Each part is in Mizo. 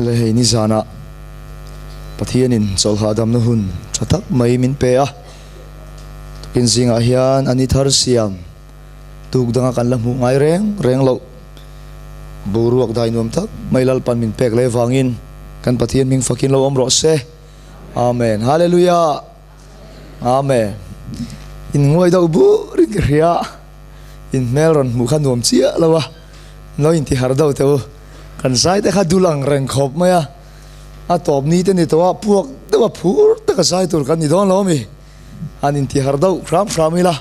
Le hei nizanah Pathianin chawlhahdamna hun tha tak mai min pe a, tukin zingah hian a ni thar siam tuk danga kan la hmuh ngai reng reng loh boruak dai nuam tak mai Lalpan min pek leh vangin kan Pathian hming fakin lo awm rawh se. Amen. Hallelujah. Amen. In nguai deuh burin ka hria. In hmel rawn hmuh kha nuam chiah lo a, lo inti har deuh teh u. Kan zai te kha dul ang reng khawp mai a, a tawp ni te ni tawh a, puak deuh a phur taka zai tur kan ni dawn lo ami? Han inti har deuh hram hram ila,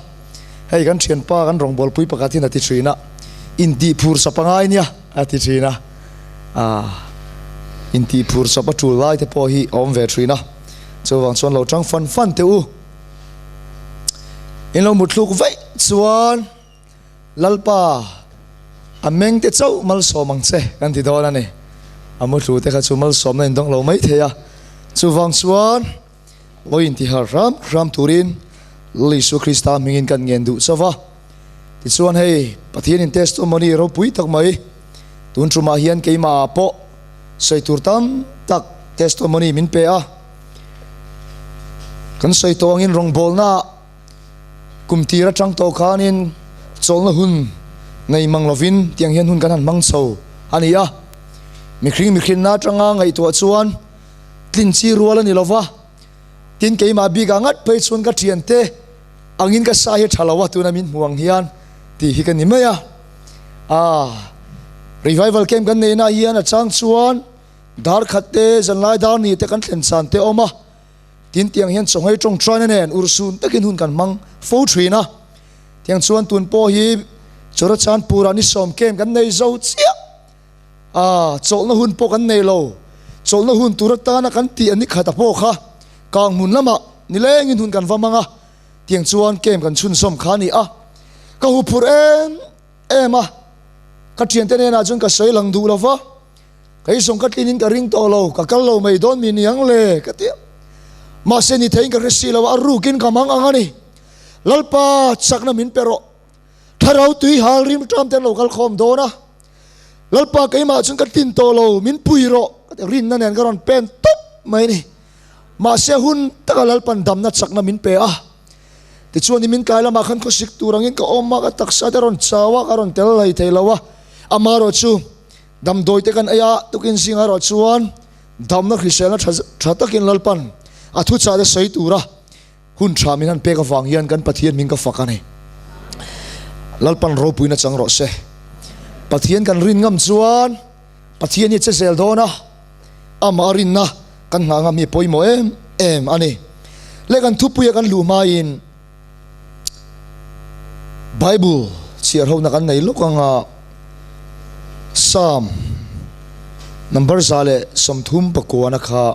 hei kan thianpa kan rawngbawlpui pakhat hian a ti thin a, intih phur sap a ngai nia a ti thin a, ah intih phur sap a tul lai te pawh hi a awm ve thin a, chuvang chuan lo tang fan fan teh u. In lo muthluk vaih chuan Lalpa a meng te chauh malsawm ang che kan ti dawn a ni. A muthlu te kha chu malsawmna in dawng lo mai thei a, chuvang chuan lo intihar hram hram turin Lal Isua Krista hmingin kan ngen duh chauh va. Tichuan hei Pathianin testimony ropui tak mai tun tumah hian keimah ah pawh sawi tur tam tak testimony min pe a. Kan sawi tawh angin rawngbawlna kum tir atang tawh khanin chawlhna hun nei mang lovin tiang hian hun kan han hmang chho a ni a. Mihring mihrinna atanga ngaihtuah chuan tlin chi rual a ni lova, tin keimah bikah ngat phei chuan ka thiante angin ka sa hi tha lo a tuna min hmu ang hian tih hi ka ni mai a. Aa revival camp kan neihna hian a chang chuan Dar khat te, zanlai dar ni te kan thlen chan te a awm a, tin tiang hian chawnghei tawngtaina nen urhsun takin hun kan hmang fo thin a, tiang chuan tun pawh hi Churachandpur-ah ni sawmkem kan nei zo chiah a, chawlhna hun pawh kan nei lo, chawlhna hun tur atana kan tih a ni khat a pawh kha kang hmun lamah nilengin hun kan va hmang a, tiang chuan kem kan chhunzawm kha a ni a, ka huphurh em em a, ka thiante nenah chuan ka sawi lang duh lo va. Kei zawng ka tlin in ka ring tawh lo, ka kal lo mai dawn mi niang le ka ti a. Mahse ni theiin ka hre si lo a, a rukin ka mang ang a ni. Lalpa chakna min pe rawh. Thlarau tui hal rim ṭam te an lo kal khawm dawn a. Lalpa keimah chuan ka tlin tawh lo, min pui rawh ka ti a, rinna nen ka rawn pen tawp mai a ni. Mahse hun taka Lalpan damna chakna min pe a. Tichuan i min tlai lamah khan khawsik tur angin ka awm a, ka taksa te rawn chau a, ka rawn tel hlei thei lo a. Amaherawh chu Damdawi te kan ei a, tukin zingah erawh chuan damna hriselna tha tha takin Lalpan a thuchah te sawi tura hun tha min han pek avang hian kan Pathian hming ka fak a ni. Lalpan ropuina chang rawh se. Pathian kan rin ngam chuan Pathian hi a che zel dawn a, amah a rinna kan nghah ngam hi a pawimawh em em a ni. Leh kan thupuia kan luh hmain Bible chhiar hona kan nei lawk anga Psalm number 134 kha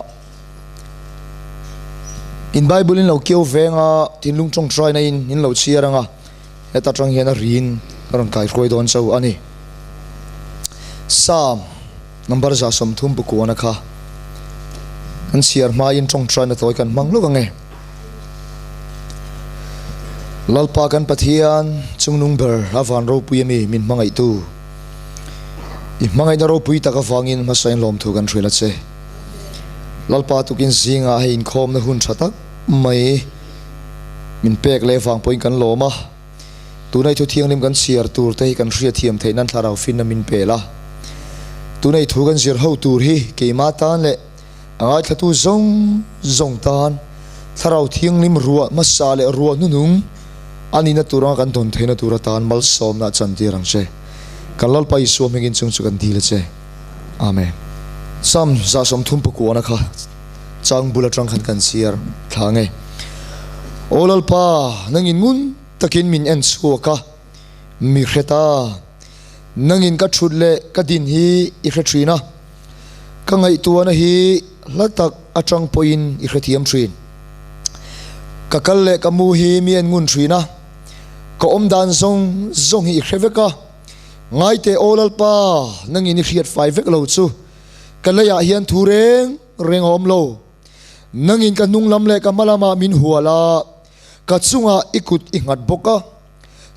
in Bible in lo keu venga thinlung tawngtai na in in lo chhiar anga heta tang hian a rin ka rawn kai hruai dawn chauh a ni Psalm number 134 kha kan chhiar hma in tawngtai na tawi kan hmang lawk ange. Lalpa kan Pathian chungnung ber a van ropui ami min hmangaihtu. I hmangaihna ropui tak avangin hmasa in lawmthu kan hrilh a che. Lalpa tukin zingah hei inkhawmna hun tha tak mai min pek leh vang pawhin kan lawm a. Tuna i thu thianghlim kan chhiar tur te hi kan hriatthiam theih nan thlarau finna min pel a. Tuna i thu kan zir ho tur hi keimah tan leh A ngaithlatu zawng zawng tan Thlarau Thianghlim ruah hmasa leh ruah hnunung a nihna tur anga kan dawn theihna tur atan malsawmna a chantir ang che. Kan Lalpa Isua hmingin chung chu kan dil a che. Amen. Psalm 139 kha chang bul atang khan kan chhiar thla nge. Aw Lalpa, nangin ngun takin min en chhuak a, mi hre ta. Nangin ka thut leh ka din hi i hre thin a. Ka ngaihtuahna hi hla tak atang pawhin i hrethiam thin. Ka kal leh ka mu hi mi en ngun thin a, ka awm dan zawng zawng hi i hre vek a. Ngaite aw Lalpa, nangin i hriat fai vek lo chu ka leiah hian thu reng reng a awm lo. Nangin ka hnung lam leh ka hma lamah min hual a, ka chungah i kut i nghat bawk a.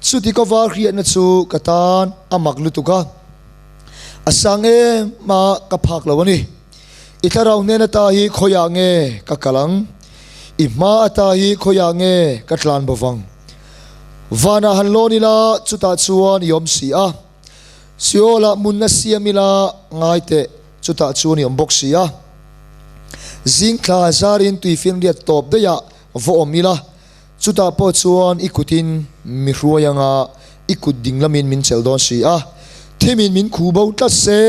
Chuti ka var hriatna chu ka tan a mak lutuk a, a sang em a ka phak lo a ni. I thlarau hnen ata hi khawiah nge ka kal ang? I hma ata hi khawiah nge ka tlan bo vang? Vanah han lawn ila, chutah chuan i awm si a. Seol-ah hmunna siam ila ngai teh, chutah chuan i awm bawk si a. Zing thla zarin tuifinriat tawp daihah va awm ila, chutah pawh chuan i kutin mi hruai anga i kut ding lamin min chelh dawn si a. Thimin min khuh bo tlat se,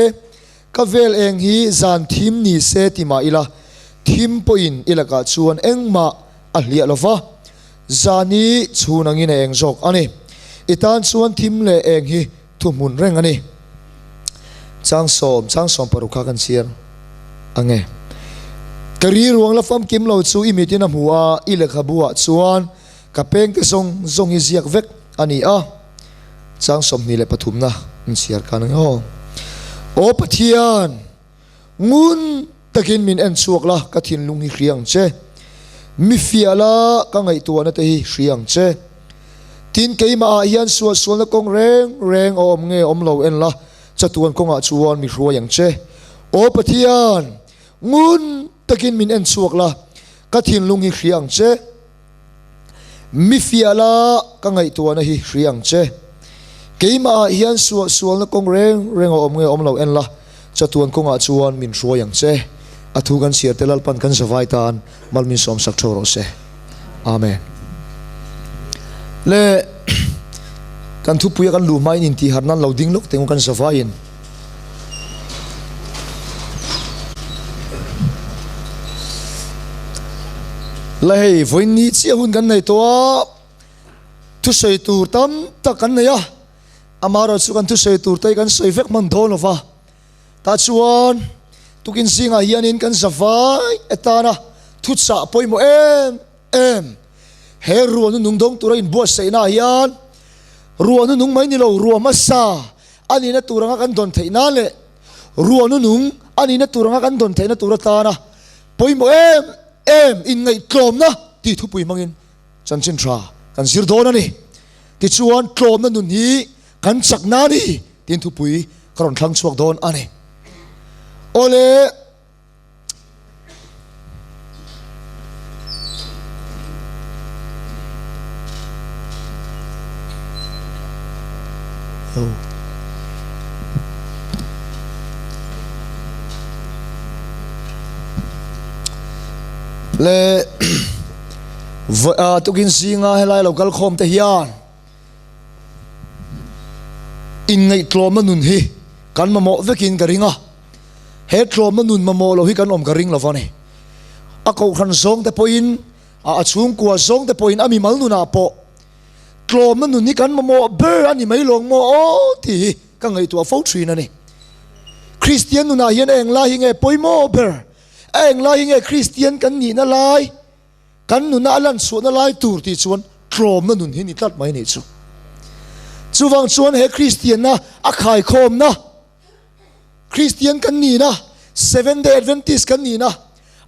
ka vel eng hi zan thim ni se ti mah ila, thim pawhin i lakah chuan engmah a hliah lo va, zan hi chhun angin a eng zawk a ni. I tan chuan thim leh eng hi thuhmun reng a ni. Changsawm, Changsawm paruk kha kan chhiar ang e. Ka ri ruang la famkim lo chu i mitin a hmu a, i lehkhabu ah chuan ka pengte zawng zawng hi ziak vek a ni a. Chang 23 na in chhiar khan ang e aw. Aw Pathian! Ngun takin min en chhuak la, ka thinlung hi hria ang che. Mi fiah la, ka ngaihtuahna te hi hria ang che. Tin, keimahah hian suahsualna kawng reng reng a awm nge awm lo en la, chatuan kawngah chuan mi hruai ang che. Aw Pathian, ngun takin min en chhuak la, ka thinlung hi hria ang che. Mi fiah la, ka ngaihtuahna hi hria ang che. Keimahah hian suahsualna kawng reng reng a awm nge awm lo en la, chatuan kawngah chuan min hruai ang che. A thu kan chhiar te Lalpan kan zavai tan mal min sawmsak theuh rawh se. Amen. Le kan thupuia kan luh hmain intihharh nan lo ding lawk teh kan zavaiin. La hei vawiin ni chiah hun kan nei tawh a, thusawi tur tam tak kan nei a, amaherawh chu kan thusawi tur te hi kan sawi vek hman dawn lo va, tah chuan tukin zingah hianin kan zavai atana thuchah pawimawh em em he ruahnu nung dawng tura inbuatsaihna ah hian ruahnu nung mai ni lo ruah hmasa a nihna tur anga kan dawn theih nan leh ruahnu nung a nihna tur anga kan dawn theihna tur atana pawimawh em em inngaihtlawmna tih thupui hmangin chanchin tha kan zir dawn a ni. Tichuan tlawmna nun hi kan chakna a ni tiin thupui ka rawn thlang chhuak dawn a ni. Awle. Le tukin zinga helai lo kal khawm te hian inngaihtlawmna nun hi kan mamawh vekin ka ring a. He tlawmna nun mamawh lo hi kan awm ka ring lo va ni. A kohhran zawng te pawhin, a chhungkua zawng te pawhin, a mimal nunah pawh tlawmna nun hi kan mamawh ber a ni mai lawng maw aw tih hi ka ngaihtuah fo thin a ni. Kristian nunah hian a englai hi nge pawimawh ber? A englai hi nge Kristian kan nihna lai? Kan nuna a lan chhuahna lai tur tih chuan tlawmna nun hi ni tlat mai nih chu. Chuvang chuan he Kristianna a khaikhawmna, Kristian kan nihna, Seventh Day Adventist kan nihna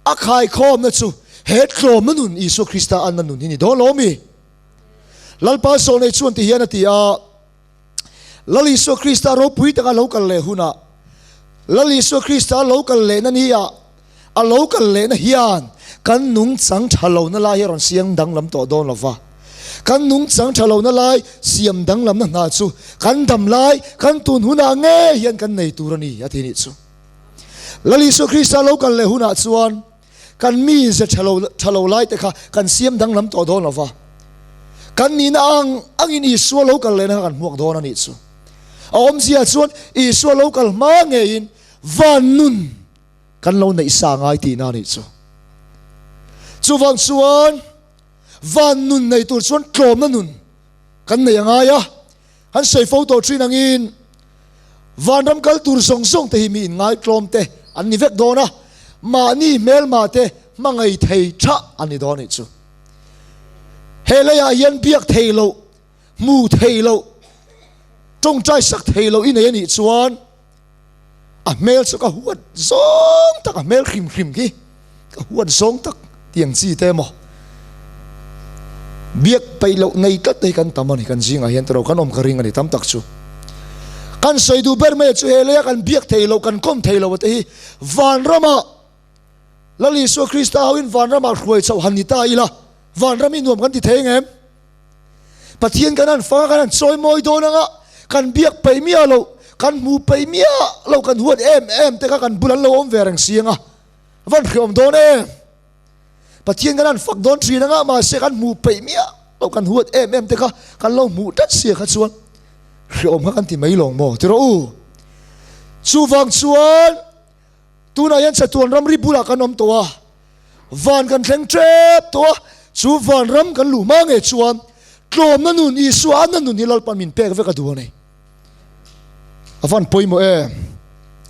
a khaikhawmna chu he tlawmna nun Isua Krista anna nun hi ni dawn lo mi? Lalpa Zawlnei chuan ti hian a ti a, Lal Isua Krista ropui taka lo kal leh hunah, Lal Isua Krista lo kal lehna ni-ah, A lo kal lehna hian kan nungchang tha lohna lai hi a rawn siam danglam tawh dawn lo va. Kan nungchang tha lohna lai siam danglamna hna chu kan dam lai, kan tun hunah ngei hian kan nei tur a ni, a ti nih chu. Lal Isua Krista lo kal leh hunah chuan kan mize tha lo tha lo laite kha kan siam danglam tawh dawn lo va. Kan nihna ang angin Isua lo kal lehna kha kan hmuak dawn a nih chu. A awmzia chuan Isua lo kal hma ngeiin van nun Kan lo neih sa ngai tihna a nih chu. Chuvang chuan van nun nei tur chuan tlawmna nun kan nei a ngai a. Kan sawi fo tawh thin angin vanram kal tur zawng zawng te hi mi inngaitlawm te an ni vek dawn a, mahni hmelma te hmangaih thei tha an ni dawn a nih chu. He leiah hian biak thei loh, hmu thei loh, tawngtai sak thei loh i nei a nih chuan, A hmel chu ka huat zawng tak, a hmel hrim hrim khi ka huat zawng tak tiang chi te emaw biak peih loh nei tlat te hi kan tam a ni, kan zingah hian tiraw kan awm ka ring a ni tam tak chu. Kan sawi duh ber mai chu he leia kan biak thei loh, kan kawm thei loh te hi vanramah. Lal Isua Krista hoin vanramah hruai chauh han ni ta ila, vanram hi nuam kan ti thei ngem? Pathian kan han fang a, kan han chawi mawi dawn anga, kan biak peih miah lo, kan hmuh peih miah lo, kan huat em em te kha kan bul an lo awm ve reng si anga, van hriawm dawn em? Pathian kan han fak dawn thin anga, mahse kan hmuh peih miah lo, kan huat em em te kha kan lo hmuh tlat sia kha chuan hriawm kha kan ti mai lawng maw? Ti rawh u. Chuvang chuan Tunah hian chatuan ramri bulah kan awm tawh a, van kan thleng tep tawh a, chu van ram kan luh hma nge chuan tlawmna nun, Isua anna nun hi Lalpan min pek vek a duh a ni. A van pawimawh em?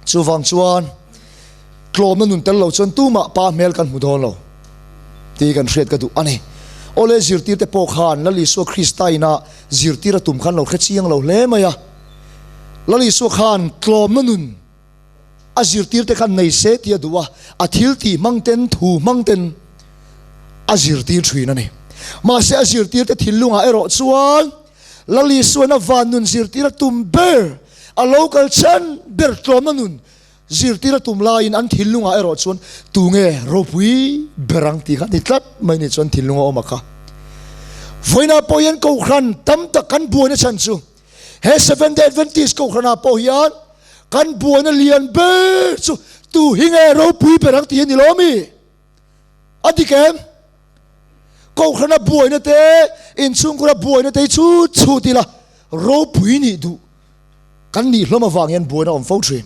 Chuvang chuan tlawmna nun tel lo chuan tumah pa hmel kan hmu dawn lo tih kan hriat ka duh a ni. Awle zirtirte pawh khan Lal Isua Krista ina zirtir a tum khan lo hre chiang lo hle mai a. Lal Isua khan tlawmna nun A zirtirte khan nei se tih a duh a, a thil tih hmang ten, thu hmang ten a zirtir thin a ni. Mahse a zirtirte thinlungah erawh chuan Lal Isuan a van nun zirtir a tum ber, a lo kal chhan ber tlawmna nun zirtir a tum laiin an thinlungah erawh chuan tunge ropui ber ang tih kha ni tlat mai ni chuan thinlung a awm a kha. Vawiinah pawh hian Kohhran tam tak kan buaina chhan chu He Seventh Day Adventist Kohhranah pawh hian kan buaina lian ber chu tu hi nge ropui ber ang tih hi a ni lo mi? A dik em? Kohhrana buaina te, inchhungkura buaina te hi chhut chhut ila ropui nih duh kan nih hlawm avang hian buaina awm fo thin.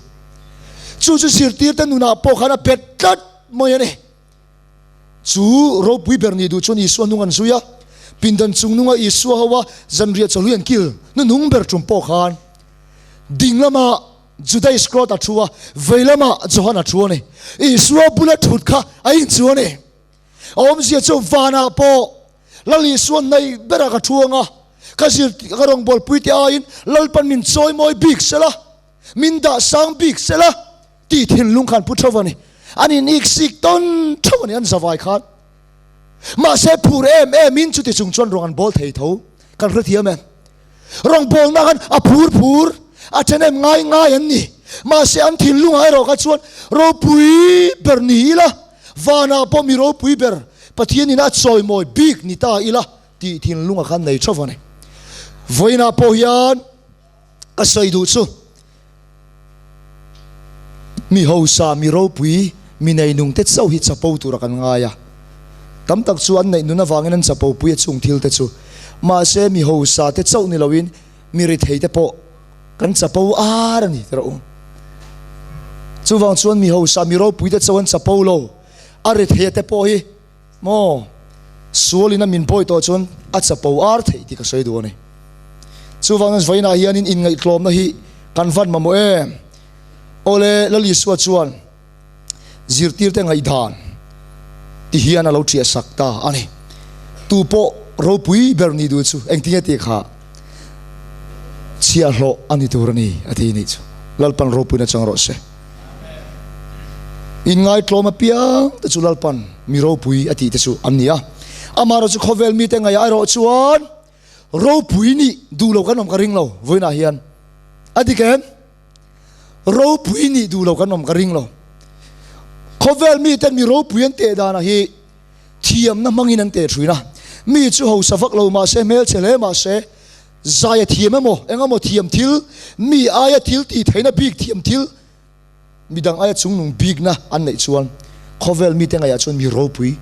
Chu chu zirtirte nunah pawh khan a bet tlat mai a ni. Chu ropui ber nih duh chuan Isua hnung an zui a, pindan chung nunga Isua ho a zanriah chawlh hi an kil hnuhnung ber tum pawh khan ding lamah Juda Iskariot a thu a, vei lamah Johan a thu a ni. Isua bula thut kha a inchu a ni. A awmzia chu vanah pawh Lal Isua hnaih berah ka thu ang a, ka zir ka rawngbawlpui te aiin Lalpan min chawimawi bik sela, min dah sang bik sela, Tih thinlung khan pu theuh a ni. An in ik sik tawn theuh a ni an zavai khan. Mahse phur em em in chuti chung chuan rawng an bawl thei tho. Kan hrethiam em? Rawng bawlna khan a phur phur, a then em ngai ngai an ni. Mahse an thinlungah erawh kha chuan ropui ber ni ila, vanah pawh mi ropui ber Pathian in a chawimawi bik ni ta ila tih thinlungah khan nei theuh a ni. Vawiinah pawh hian ka sawi duh chu Mi hausa, mi ropui, mi neinung te chauh hi chapo tura kan ngai a. Tam tak chu an neih nun avangin an chapo pui a chung thil te chu. Mahse mi hausa te chauh ni loin mi rithei te pawh kan chapo ar a ni ti rawh u. Chuvang chuan mi hausa, mi ropui te chauh an chapo lo, a rithei a te pawh hi Maw? Sualin a min pawi tawh chuan a chapo ar theih tih ka sawi duh a ni. Chuvangin vawiinah hianin inngaihtlawmna hi kan van mamawh em? Awle, Lal Isua chuan zirtirte ngaihdan ti hian a lo ṭiah sak ta a ni. Tu pawh ropui ber ni duh chu engtinge tih kha chhiahhlawh a ni tur a ni a ti nih chu. Lalpan ropuina chang rawh se. Inngaitlawm apiang te chu Lalpan mi ropui a tih te chu an ni a. Amaherawh chu khawvel mite ngaihah erawh chuan ropui nih duh lo kan awm ka ring lo vawiinah hian. A dik em? Ropui nih duh lo kan awm ka ring lo. Khawvel miten mi ropui an teh danah hi thiamna hmangin an teh thin a. Mi chu hausa vak lo mahse, hmelchhe hle mahse, Zai a thiam emaw, eng emaw thiam thil, mi aia thil tih theihna bik thiam thil, midang aia chungnung bikna an neih chuan khawvel mite ngaihah chuan mi ropui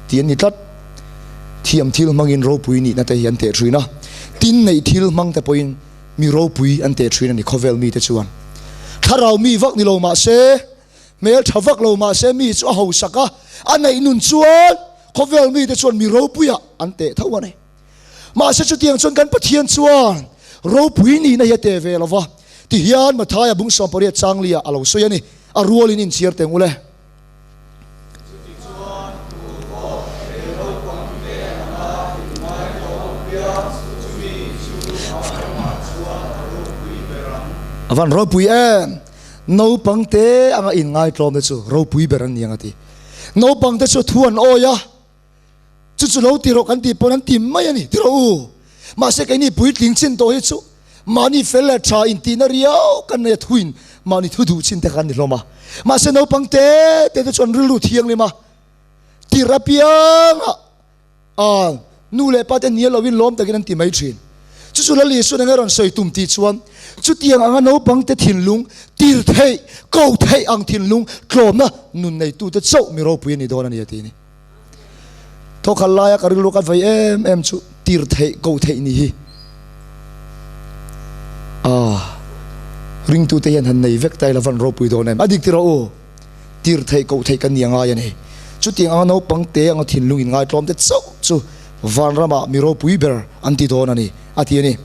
tih an ni tlat. Thiam thil hmangin ropui nihna te hi an teh thin a, tin neih thil hmang te pawhin mi ropui an teh thin a ni khawvel mite chuan. Thlarau mi vak ni lo mahse, hmel tha vak lo mahse mi chu a hausak a, a neih nun chuan khawvel mite chuan mi ropuiah an teh tho a ni. Mahse chutiang chuan kan Pathian chuan ropui nihna hi a teh ve lo va, tihian Mathaia bung 18 changlia a lo sawi a ni, a rualin inchhiar teng ule. Chutichuan tu pawh he naupang te anga inngai tawh apiang chumi chu vanramah chuan a ropui ber ang. A van ropui em! Naupang te anga inngai tlawm te chu ropui ber an ni ang a ti. Naupang te chu thu an awi a. Chu chu lo ti rawh kan tih pawn an ti mai a ni ti rawh u. Mahse keini puitling chin tawh hi chu mahni fel leh tha intihna riau kan nei a thuin mahni thu duh chin te kha an ni hlawm a. Mahse naupang te te te chu an rilru thianghlim a. Tirh apiangah a nu leh pa te hnial loin lawm takin an ti mai thin. Chu chu Lal Isuan eng a rawn sawi tum tih chuan chutiang anga naupangte thinlung tir theih, ko theih ang thinlung tlawmna nun neitute chauh mi ropui a ni dawn a ni a ti a ni. Thawkhat laia ka rilru ka vei em em chu tir theih, ko theih ni hi a ringtute hian han nei vek ta ila van ropui dawn em? A dik tiraw u? Tir theih koh theih kan ni a ngai a ni. Chutiang anga naupang te anga thinlung in ngaitlawm te chauh chu vanramah mi ropui ber an ti dawn a ni, a ti a ni.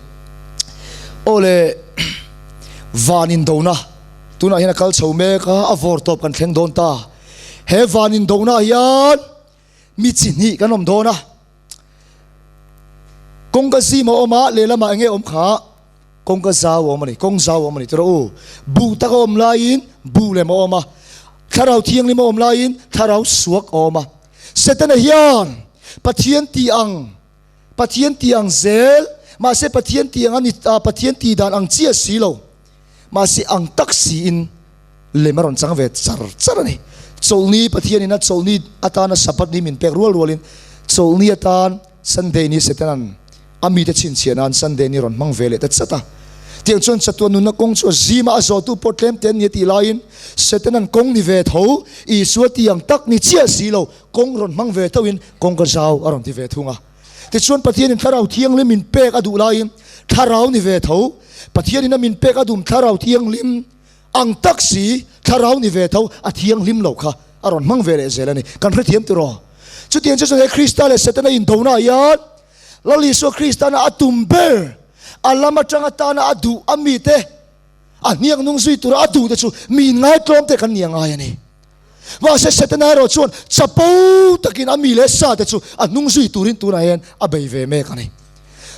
Aw le, van indona tunah hian a kal chho mek a, a vawr tawp kan thleng dawn ta. He van indona hian mi chi hnih kan awm dawn a, kawngka zim a awm a, lehlamah enge awm kha? Kawngka zau a awm a ni, kawng zau a awm a ni tiraw u. Buh tak a awm laiin buh lem a awm a, Thlarau Thianghlim a awm laiin Thlarau suak a awm a. Setana hian Pathian tih ang, Pathian tih ang zel, mahse Pathian tih ang a ni, Pathian tih dan ang chiah si lo, mahse ang tak siin lem a rawn chang ve char char a ni. Chawlhni Pathianin a chawlhni atana Sabbath ni min pek rual rualin chawlhni atan Sunday ni Setana'n a mite chhinchhiah nan Sunday ni rawn hmang ve leh ta chat a. Tiang chuan chatuan nunna kawng chu a zim a, a zawhtu pawh tlem te an ni a tih laiin Setana'n kawng ni ve tho, Isua ti ang tak ni chiah si lo, kawng rawn hmang ve thoin kawng ka zau a rawn ti ve thung a. Tichuan Pathianin Thlarau Thianghlim min pek a duh laiin Thlarau ni ve tho, Pathianin a min pek a dum Thlarau Thianghlim ang tak si, Thlarau ni ve tho, a thianghlim lo kha a rawn hmang ve leh zel a ni. Kan hrethiam tiraw? Chutiang chu chuan he Krista leh Setana indona hian Lal Isua Kristana a tum ber, a lam atanga tana a duh a mite, a hniak nung zui tura a duh te chu mi inngaitlawm te kan ni a ngai a ni. Mahse Setana erawh chuan chapo takin a mi leh sa te chu a hnung zui turin tunah hian a bei ve mek a ni.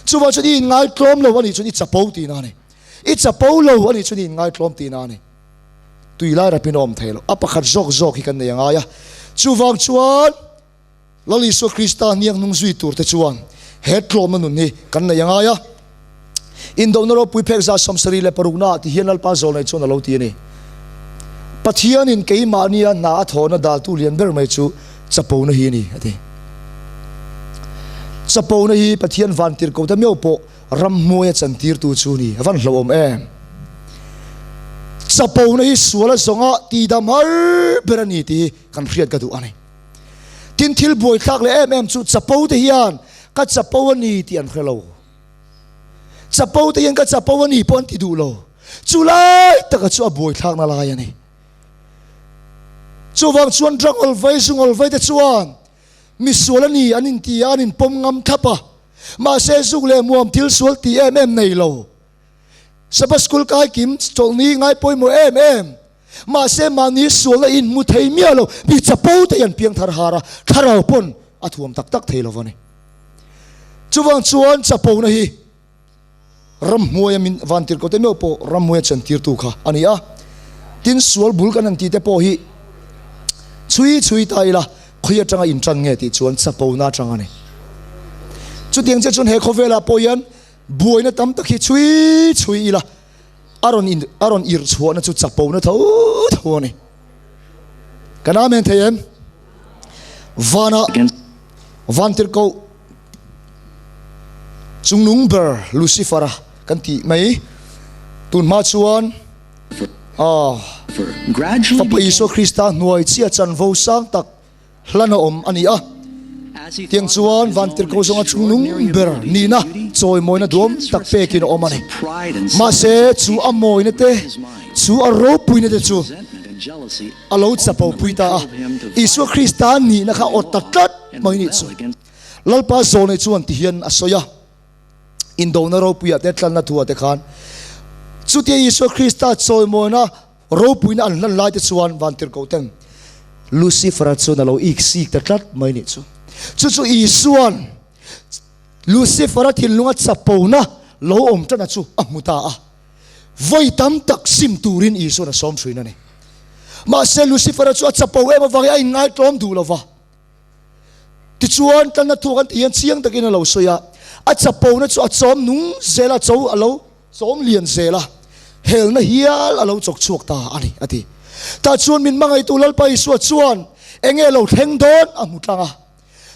Chuvang chuan i inngaitlawm lo a nih chuan i chapo tihna a ni. I chapo lo a nih chuan i inngaitlawm tihna a ni. Tui lai rapin a awm thei lo. A pakhat zawk zawk hi kan nei a ngai a. Chuvang chuan. Lal Isua Krista hniak hnung zui tur te chuan he tlawmna nun hi kan nei a ngai a. Indona ropui phek 76 naah ti hian Lalpa zawlnei chuan a lo ti a ni. Pathianin keimahnia hna a thawhna daltu lian ber mai chu chapona hi a ni, a ti. Chapona hi Pathian vantirhkoh te meuh pawh ramhmuaia chantirtu chu ni, a van hlauhawm em? Chapona hi sual a zawnga tihdam har ber a ni tih hi kan hriat ka duh a ni. Tin thil buaithlak leh em em chu chapo te hian ka chapo a ni tih an hre lo. Chapo te hian ka chapo a ni pawh an ti duh lo. Chu lai taka chu a buaithlakna lai a ni. Chuvang chuan drug awlvei, zu ngawlvei te chuan misual a ni an inti a, an inpawm ngam thlap a. Mahse zuk leh muam thil sual tih em em nei lo. Sabbath school kai kim chawlhni ngai pawimawh em em. Mahse mahni sualna inhmu thei miah lo, mi chapo te hian piangthar har a, thlarau pawn a thuam tak tak thei lo va ni. Chuvang chuan chapona hi ramhmuaia min vantirhkoh te meuh pawh ramhmuaia chantirtu kha a ni a. Tin sual bul kan han tih te pawh hi chhui chhui ta ila khawi atanga intan nge tih chuan chapona atang a ni. Chutiang chiah chuan he khawvelah pawh hian buaina tam tak hi chhui chhui ila a rawn in a rawn irh chhuahna chu chapona tho tho a ni. Kan amen thei em? Vana vantirhkoh chungnung ber Lucifer-a kan tih mai tun hma chuan ah Fapa Isua Krista hnuai chiah chanvo sang tak Hlan a awm a ni a. Tiang chuan Vantirhkoh zawnga chungnung ber nihna chawimawina duam tak pekin a awm a ni. Mahse, chu a mawina te, chu a ropuina te chu a lo chapopui ta a. Isua Krista nihna kha awt ta tlat mai nih chu. Lalpa zawnei chuan ti hian a sawi a, Indona ropuiah te, tlanna thuah te khan chutia Isua Krista chawimawina Ropuina an hlan lai te chuan Vantirhkoh ten Lucifer-a chuan a lo ik sik ta tlat mai nih chu. Chu chu Isua'n Lucifer-a thinlunga chapona lo awm tana chu a hmu ta a. Vawi tam tak sim turin Isua'n a sawm hruin a ni. Mahse Lucifer-a chu a chapo em avangin a inngaitlawm duh lo va. Tichuan tlanna thu kan tih hian chiang takin a lo sawi a, a chapona chu a chawm nung zel a, cho a lo chawm lian zel a, helna hial a lo chawk chhuak ta a ni, a ti. Tah chuan min hmangaihtu Lalpa Isua chuan Enge lo thleng dawn a hmu tlang a.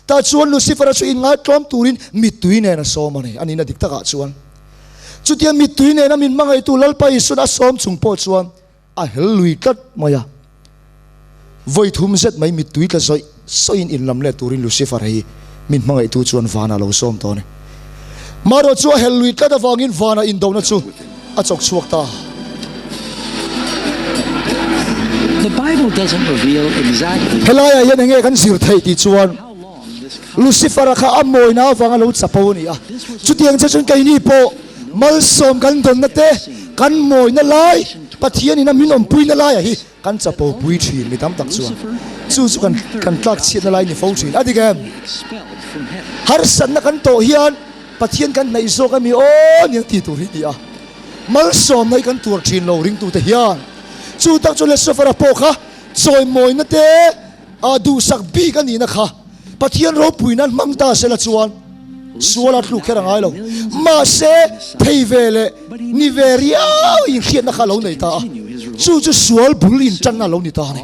Tah chuan Lucifer-a chu inngaihtlawm turin mittui nen a sawm a ni. A nihna dik takah chuan chutia mittui nena min hmangaihtu Lalpa Isuan a sawm chung pawh chuan a hel lui tlat mai a. Vawi thum zet mai mittui tla zawih sawiin inlam let turin Lucifer hi min hmangaihtu chuan vanah lo sawm tawh a ni. Marawh chu a hel lui tlat avangin vanah indona chu a chawk chhuak ta. Helaiah hian enge kan zir theih tih chuan Lucifer-a kha a mawina avanga lo chapo a ni a. Chutiang che chuan keini pawh malsawm kan dawnna te, kan mawina lai, Pathianin a min awmpuina laiah hi kan chapo pui thin mi tam tak chuan chu chu kan kan tlak chhiatna lai ni fo thin a dik em? Harsatna kan tawh hian Pathian kan hnaih zawk a mi aw nia ti tur hi ti a, malsawmna hi kan tuar thin lo ringtute hian chu tak chu Lesofara pawh kha chawimawina te a duhsak bik a nihna kha Pathian ropui nan hmang ta sela chuan sual a tluk kher a ngai lo. Mahse, thei ve leh ni ve riau inhriatna kha a lo nei ta a, chu chu sual bul intanna a lo ni ta a ni.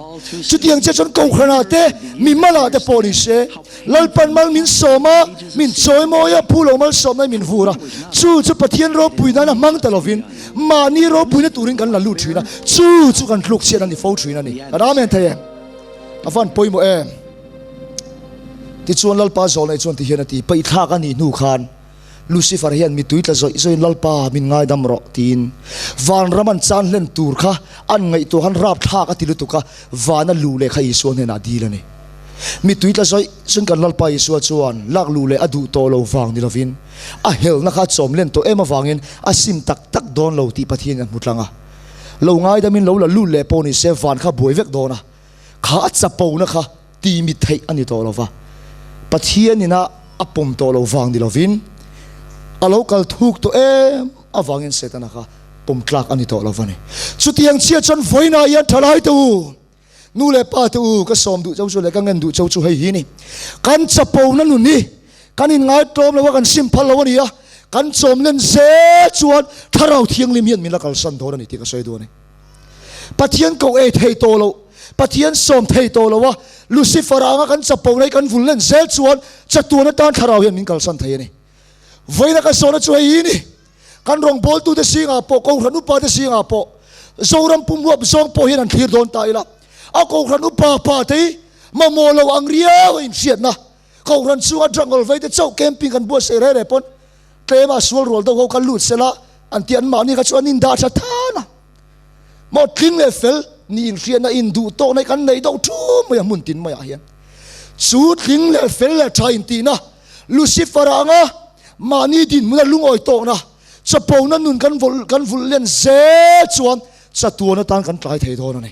Chutiang chiah chuan Kohhranah te, mimalah te pawh ni se, Lalpan mal min sawm a, min chawimawi a, phu lo malsawmna in min vur a, chu chu Pathian ropui nana hmang ta lovin mahni ropuina turin kan la lut thin a, chu chu kan tluk chhiat a ni fo thin a ni. Kan Amen thei em? A van pawimawh em? Tichuan Lalpa zawlnei chuan tihian a ti, Paihthlak a nih hnu khan Lucifer hian mittui tla zawih zawihin Lalpa min ngaidam rawh tiin vanram an chan hlen tur kha an ngaihtuah khan rapthlak a ti lutuk a, vana luh leh kha Isua hnenah dil a ni. Mittui tla zawih chuan kan Lalpa Isua chuan lak luh leh a duh tawh lo vang ni lovin a helna kha a chawm len tawh em avangin a sim tak tak dawn lo tih Pathianin a hmu tlang a. Lo ngaidamin lo la lut leh pawh ni se van kha buai vek dawn a, kha a chapona kha ti mi theih a ni tawh lo va, Pathianin a a pawm tawh lo vang ni lovin a lo kal thuk tawh em avangin Setana kha pawm tlak a ni tawh lo va ni. Chutiang chiah chuan vawiinah hian thalai te u, nu leh pa te u, ka sawm duh chau chu leh ka ngen duh chau chu hei hi ni. Kan chapona nun hi kan inngai tlawm lo a, kan sim phal lo a ni a, kan chawm len zel chuan Thlarau Thianghlim hian min la kalsan dawn a ni tih ka sawi duh a ni. Pathian koh ei thei tawh loh, Pathian sawm thei tawh lo a, Lucifer anga kan chapo na hi kan vul len zel chuan chatuan atan thlarau hian min kalsan thei a ni. Vawiina ka zawhna chu hei hi ni, kan rawngbawltute zingah pawh, Kohhran upate zingah pawh, Zoram pum huap zawng pawh hian an thlir dawn ta ila, a Kohhran upa pa te hi mamawh lo ang riau a inhriatna, Kohhran chhunga drug ngawl vei te chauh camping kan buatsaih reh reh pawn tlema sual rual deuh ho kha lut sela an tih an mahni kha chu an indah tha than a. Maw tling leh fel ni inhriatna induh tawkna hi kan neih deuh thu mai a hmun tin maiah hian. Chu tling leh fel leh tha intihna Lucifer anga mahni dinhmuna lungawi tawkna chapona nun kan vawlh kan vulh len zel chuan chatuan atan kan tlai thei dawn a ni.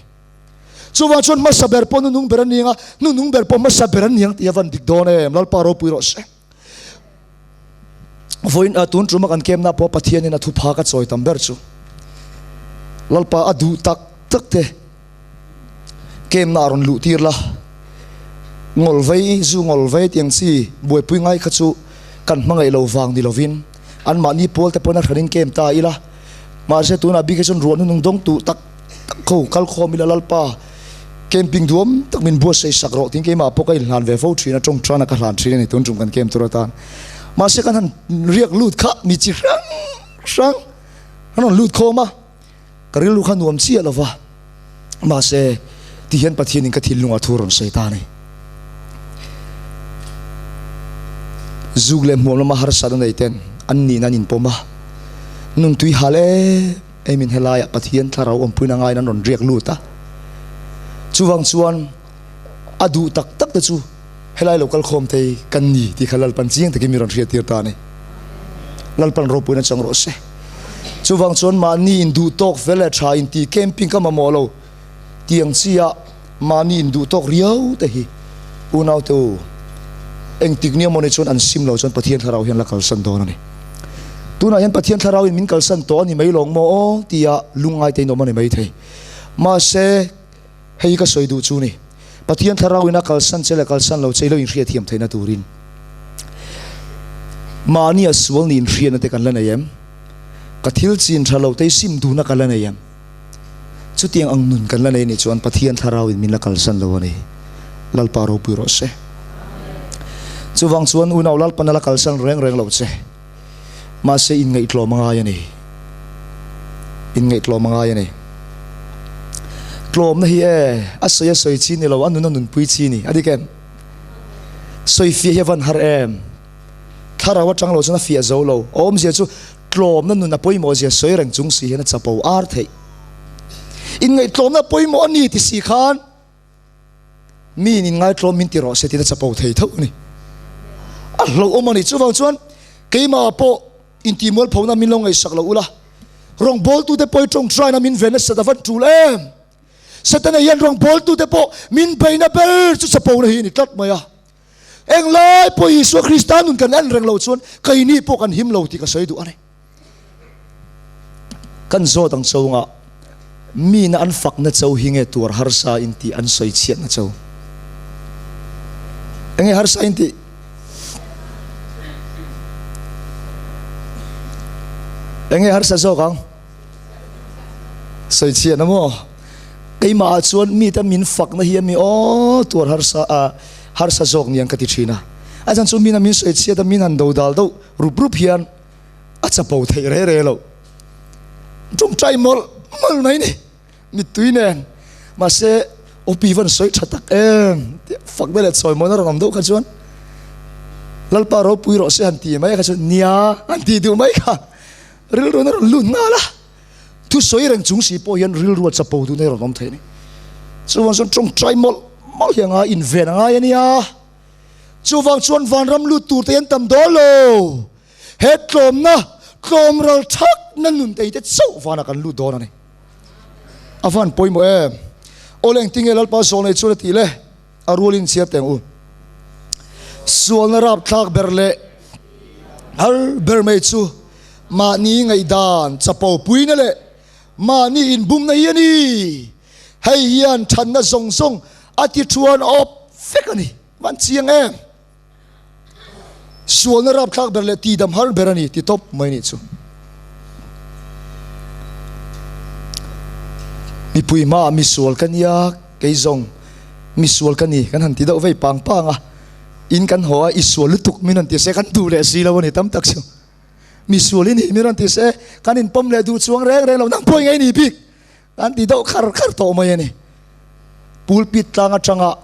Chuvang chuan hmasa ber pawh nunung ber a ni ang a, nunung ber pawh hmasa ber a ni ang tih a van dik dawn em? Lalpa ropui rawh se. Vawiin a tun tuma kan kemna pawh Pathianin a thupha ka chawi tam ber chu Lalpa a duh tak tak te kemna a rawn luh tir la, ngawl vei, zu ngawl vei tiang chi buaipui ngai kha chu kan hmangaih lo vang ni lovin anmahni pawl te pawn a hranin kem ta ila, mahse tunah bik hi chuan ruah nunung dawng tuh tak tak ho kal khawm ila Lalpa camping duam tak min buatsaih sak rawh tiin keimah pawh ka inhlan ve fo thin a, tawngtana ka hlan thin a ni tun tum kan camp tur atan. Mahse kan han riak lut kha mi chi hrang hrang an rawn lut khawm a, ka rilru kha nuam chiah lo va, mahse tihian Pathianin ka thinlungah thu a rawn sawi ta a ni. Zuk leh hmuam lama harsatna nei ten an nihna an inpawm a, nuntui hal em. Hei min helaiah Pathian thlarau awmpuina ngaiin an rawn riak lut a, chuvang chuan a duh tak tak te chu helai lo kal khawm thei kan ni tih kha Lalpan chiang takin mi rawn hriattir ta a ni. Lalpan ropuina chang rawh se. Chuvang chuan mahni induh tawk fel leh tha inti camping ka mamawh lo tiang chia mahni induh tawk riau te hi unaute u engtik nia mawni chuan an sim lo chuan Pathian thlarau hian la kalsan dawn a ni. Tunah hian Pathian thlarau in min kalsan tawh a ni mai lawng maw aw tia lungngai te in awm a ni mai thei. Mahse hei ka sawi duh chu ni, Pathian thlarau in a kalsan che leh kalsan lo che i lo inhriatthiam theihna turin mahni a sual ni inhriatna te kan la nei em? Ka thil chin tha lo te i sim duhna ka la nei em? Chutiang ang nun kan la nei nih chuan Pathian thlarau in min la kalsan lo a ni. Lalpa ropui rawh se. Chuvang chuan unau Lalpan a la kalsan reng reng lo che. Mahse inngaihtlawm a ngai a ni. Inngaihtlawm a ngai a ni. Tlawmna hi e, a sawi a sawi chi ni lo, a nun a nunpui chi ni. A dik em? Sawi fiah hi a van har em? Thlarau atang lo chuan a fiah zo lo. A awmzia chu tlawmna nun a pawimawh zia sawi reng chung si hian a chapo ar theih. Inngaihtlawmna a pawimawh a ni ti si khan miin inngaitlawm min ti rawh se tiin a chapo thei tho a ni. A hlauhawm a ni. Chuvang chuan keimah pawh intihmualphona min lo ngaihsak lo ula, rawngbawltute pawh i tawngtaina min ve nasa ta van tul em? Setana hian rawngbawltute pawh min beina ber chu chapona hi a ni tlat mai a. Englai pawh Isua Krista nun kan en reng lo chuan keini pawh kan him lo tih ka sawi duh a ni. Kan zawt ang chungah mina an fakna cho hi nge tuar harsa in tih an sawi chhiatna cho? Enge harsa in tih? Enge harsa zawk ang? Sawi chhiatna maw? Keimah ah chuan mite min fakna hi ami aw tuar harsa a harsa zawk niang ka ti thin a. A chan chu mina min sawi chhiat a min han do dal deuh rup rup hian a chapo theih re re lo. Tawngtai mawlh mawlh mai ni mittui nen. Mahse Opi van sawi tha tak em tih fakna leh chawimawina rawn awm deuh kha chuan Lalpa ropui rawh se han ti mai kha chuan nia han ti duh mai kha rilru na rawn lut nghal a. Thu sawi reng chung si pawh hian rilru a chapo duhna hi rawn awm thei a ni. Chuvang chuan tawngtai mawlh mawlh hi a ngai inven a ngai a nia. Chuvang chuan vanram lut tur te hi an tam dawn lo. He tlawmna, tlawm ral thakna nun te hi te chauh vanah kan lut dawn a ni. A van pawimawh em? Awle engtinge Lalpa zawlnei chuan a tih le? A rualin chhiar teh ang u. Sualna rapthlak ber leh har ber mai chu mahni ngaihdan chapo puina leh mahni inbumna hi a ni. Hei hian thanna zawng zawng a ti thuan awp vek a ni. Van chiang em? Sualna rapthlak ber leh tidam har ber a ni ti tawp mai nih chu. Mipui hmaah misual ka nia, kei zawng misual ka ni kan han ti deuh vei pang pang a, in kan haw a, i sual lutuk min rawn ti se kan duh leh si lo a ni tam tak chu. Misual i nih min rawn ti se kan inpawm leh duh chuang reng reng lo, nang pawh i ngei ni bik. An ti deuh khar khar tawh mai a ni. Pulpit tlang atanga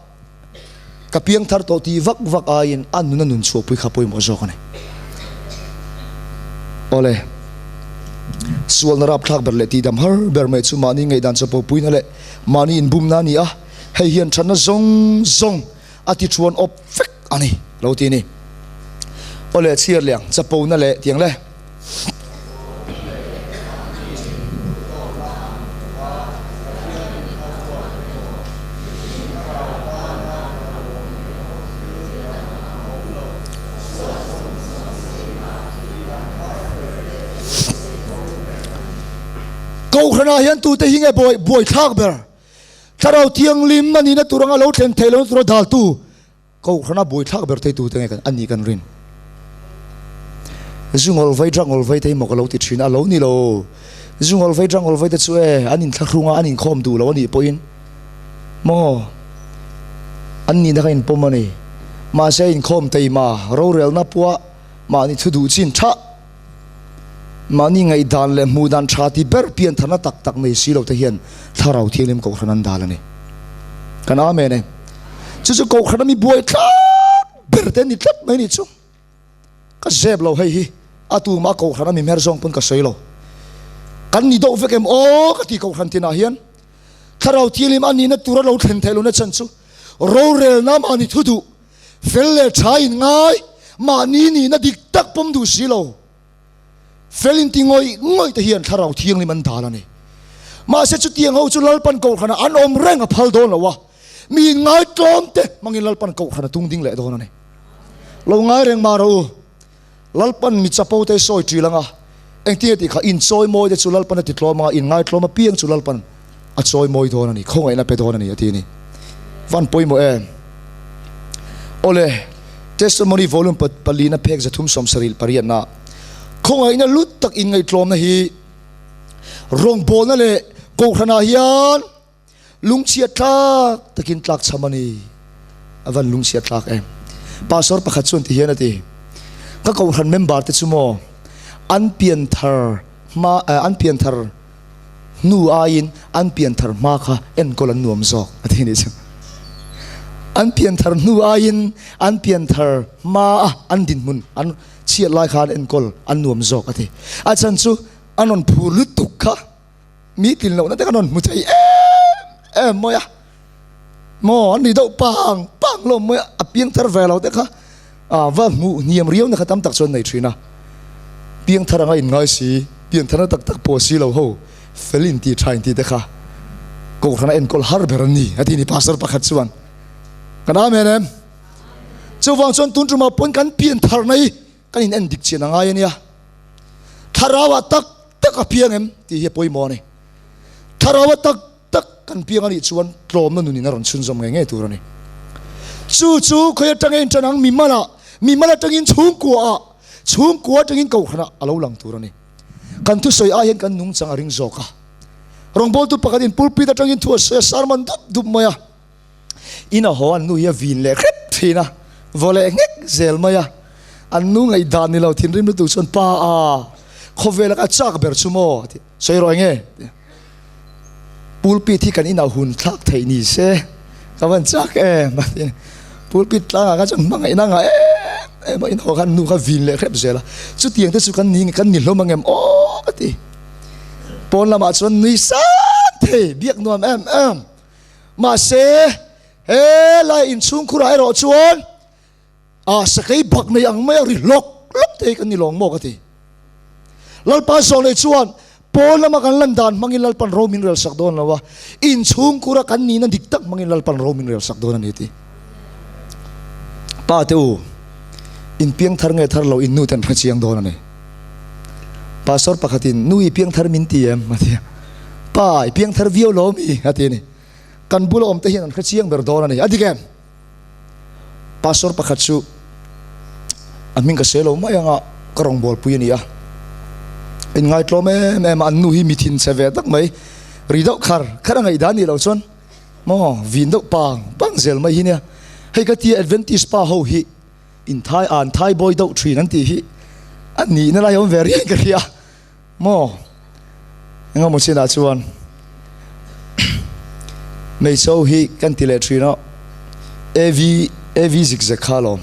ka piang thar tawh tih vak vak aiin a nuna nun chhuahpui kha pawimawh zawk a ni. Awle, sualna rapthlak ber leh tihdam har ber mai chu mahni ngaihdan chapopuina leh mahni inbumna a ni a, hei hian thatna zawng zawng a ti thuan awp vek a ni lo ti a ni. Awle, chhiar leh ang, chapona leh tiang le. Kohhranah hian tute hi nge buaithlak ber? Thlarau Thianghlim a nihna tur anga lo thlen theih lohna tura daltu Kohhrana buaithlak ber thei tute nge a nih kan rin. Zu ngawl vai drug ngawl vai te hi maw ka lo ti thin a, lo ni lo. Zu ngawl vai drug ngawl vai te chu e an inthlahrung a, an inkhawm duh lo a nih pawhin maw an nihna kha inpawm a ni. Mahse inkhawm teima rorelna pawha mahni thu duh chin tha Mahni ngaihdan leh hmuhdan tha ti ber pian tharna tak tak nei si lo te hian Thlarau Thianghlim Kohhran an dal a ni. Kan Amen e. Chu chu Kohhran a mi buai tlat ber te ni tlat mai ni chu. Ka zep lo hei hi a tumah Kohhran a mi hmer zawng pawn ka sawi lo. Kan ni deuh vek em aw ka ti Kohhran tinah hian Thlarau Thianghlim a nihna tura lo thlen theih lohna chhan chu rorelna mahni thu duh Fel leh tha in ngai, mahni nihna dik tak pawm duh si lo. Fel in ti ngawih ngawih te hian Thlarau Thianghlim an dal a ni. Mahse chutiang ho chu Lalpan Kohhranah an awm reng a phal dawn lo a, mi in ngai tlawm te hmangin Lalpan Kohhran a tung ding leh dawn a ni. Lo ngai reng mah rawh u. Lalpan mi chapo te sawi ṭil anga, engtin nge tih kha inchawi mawi te chu Lalpan a ti tlawm anga, inngaitlawm apiang chu Lalpan a chawi mawi dawn a ni, khawngaihna pe dawn a ni a ti a ni. Van pawimawh em? Awle, Testimony Volume palina phek 378 na khawngaihna lut tak inngaihtlawmna hi rawngbawlna leh kohhranah hian Lungchhiat tlak takin tlakchham a ni. A van lungchhiat thlak em. Pastor pakhat chuan ti hian a ti, Ka kohhran member te chu maw an pianthar hma an pianthar hnu aiin an pianthar hma kha enkawl an nuam zawk a ti a nih chu. An pianthar hnu aiin an pianthar hma a an dinhmun an chhiat lai khan enkawl an nuam zawk a ti. A chhan chu an rawn phur lutuk kha. Mi tlin lohna te kan rawn hmu thei em em mai a, maw an ri deuh pang pang hlawm mai a, a piang thar ve lo te kha ah va hmuh hniam riau na kha tam tak chuan nei thin a, piang thar anga inngai si, pian tharna tak tak pawh si lo ho fel in tih tha in tih te kha kohhrana enkawl har ber an ni a ti ni pastor pakhat chuan kan amen em. Chuvang chuan tun tumah pawn kan pian tharna hi kan in en dik chian a ngai a nia. Thlarau ah tak tak a piang em tih hi a pawimawh a ni. Thlarau ah tak tak kan piang a nih chuan tlawmna nunin a rawn chhunzawm ngei ngei tur a ni. Chu chu khawi atanga in tan ang mimal ah, mimal atangin chhungkua ah, chhungkua atangin kohhran ah a lo lang tur a ni. Kan thusawi ai hian kan nungchang a ring zawk a. Rawngbawltu pakhatin pulpit atangin thu a sawi a, sermon dup dup mai a. In a haw an nu hi a vin leh hrep thin a, vaw leh nghek zel mai a. An nu ngaihdan ni lo thinrim lutuk chuan pa a, khawvel a ka chak ber chu maw a ti. Sawi rawh enge? Pulpit hi kan inah hun thlak theih ni se ka van chak em a ti. Pulpit tlangah kha chuan hmangaihna ngah em em a, in haw khan nu kha vin leh hrep zel a. Chutiang te chu kan ni kan ni hlawm angem aw ka ti. Pawn lamah chuan nui san thei biak nuam em em. Mahse, he lai inchhungkhurah erawh chuan a sakei bak nei ang maia ri hlawk hlawk te hi kan ni lawng maw ka ti. Lalpa zawh leh chuan pawn lama kan lan dan hmangin Lalpan ro min relsak dawn lo a, inchhungkhura kan nihna dik tak hmangin Lalpan ro min relsak dawn a ni ti. Pa te u, in piangthar nge thar lo in nu ten hrechiang dawn a ni. Pastor pakhatin, Nu i piangthar min ti em? a ti a. Pa, i piangthar viau lo mi? a ti a ni. Kan bula awm te hian an hrechiang ber dawn a ni. A dik em? Pastor pakhat chu a hming ka sawi lo mai anga ka rawngbawlpui a ni a. Inngaitlawm em em a, an nu hi mi thinchhe ve tak mai, ri deuh khar khar a ngaihdan nih loh chuan maw vin deuh pang pang zel mai hi nia. Hei ka tia Adventist pa ho hi Inthai an thai bawi deuh thin an tih hi a nihna lai awm ve riai ka hria maw? Engemaw chinah chuan hmeichhe ho hi kan ti leh thin a, AV AV zik zek kha alawm.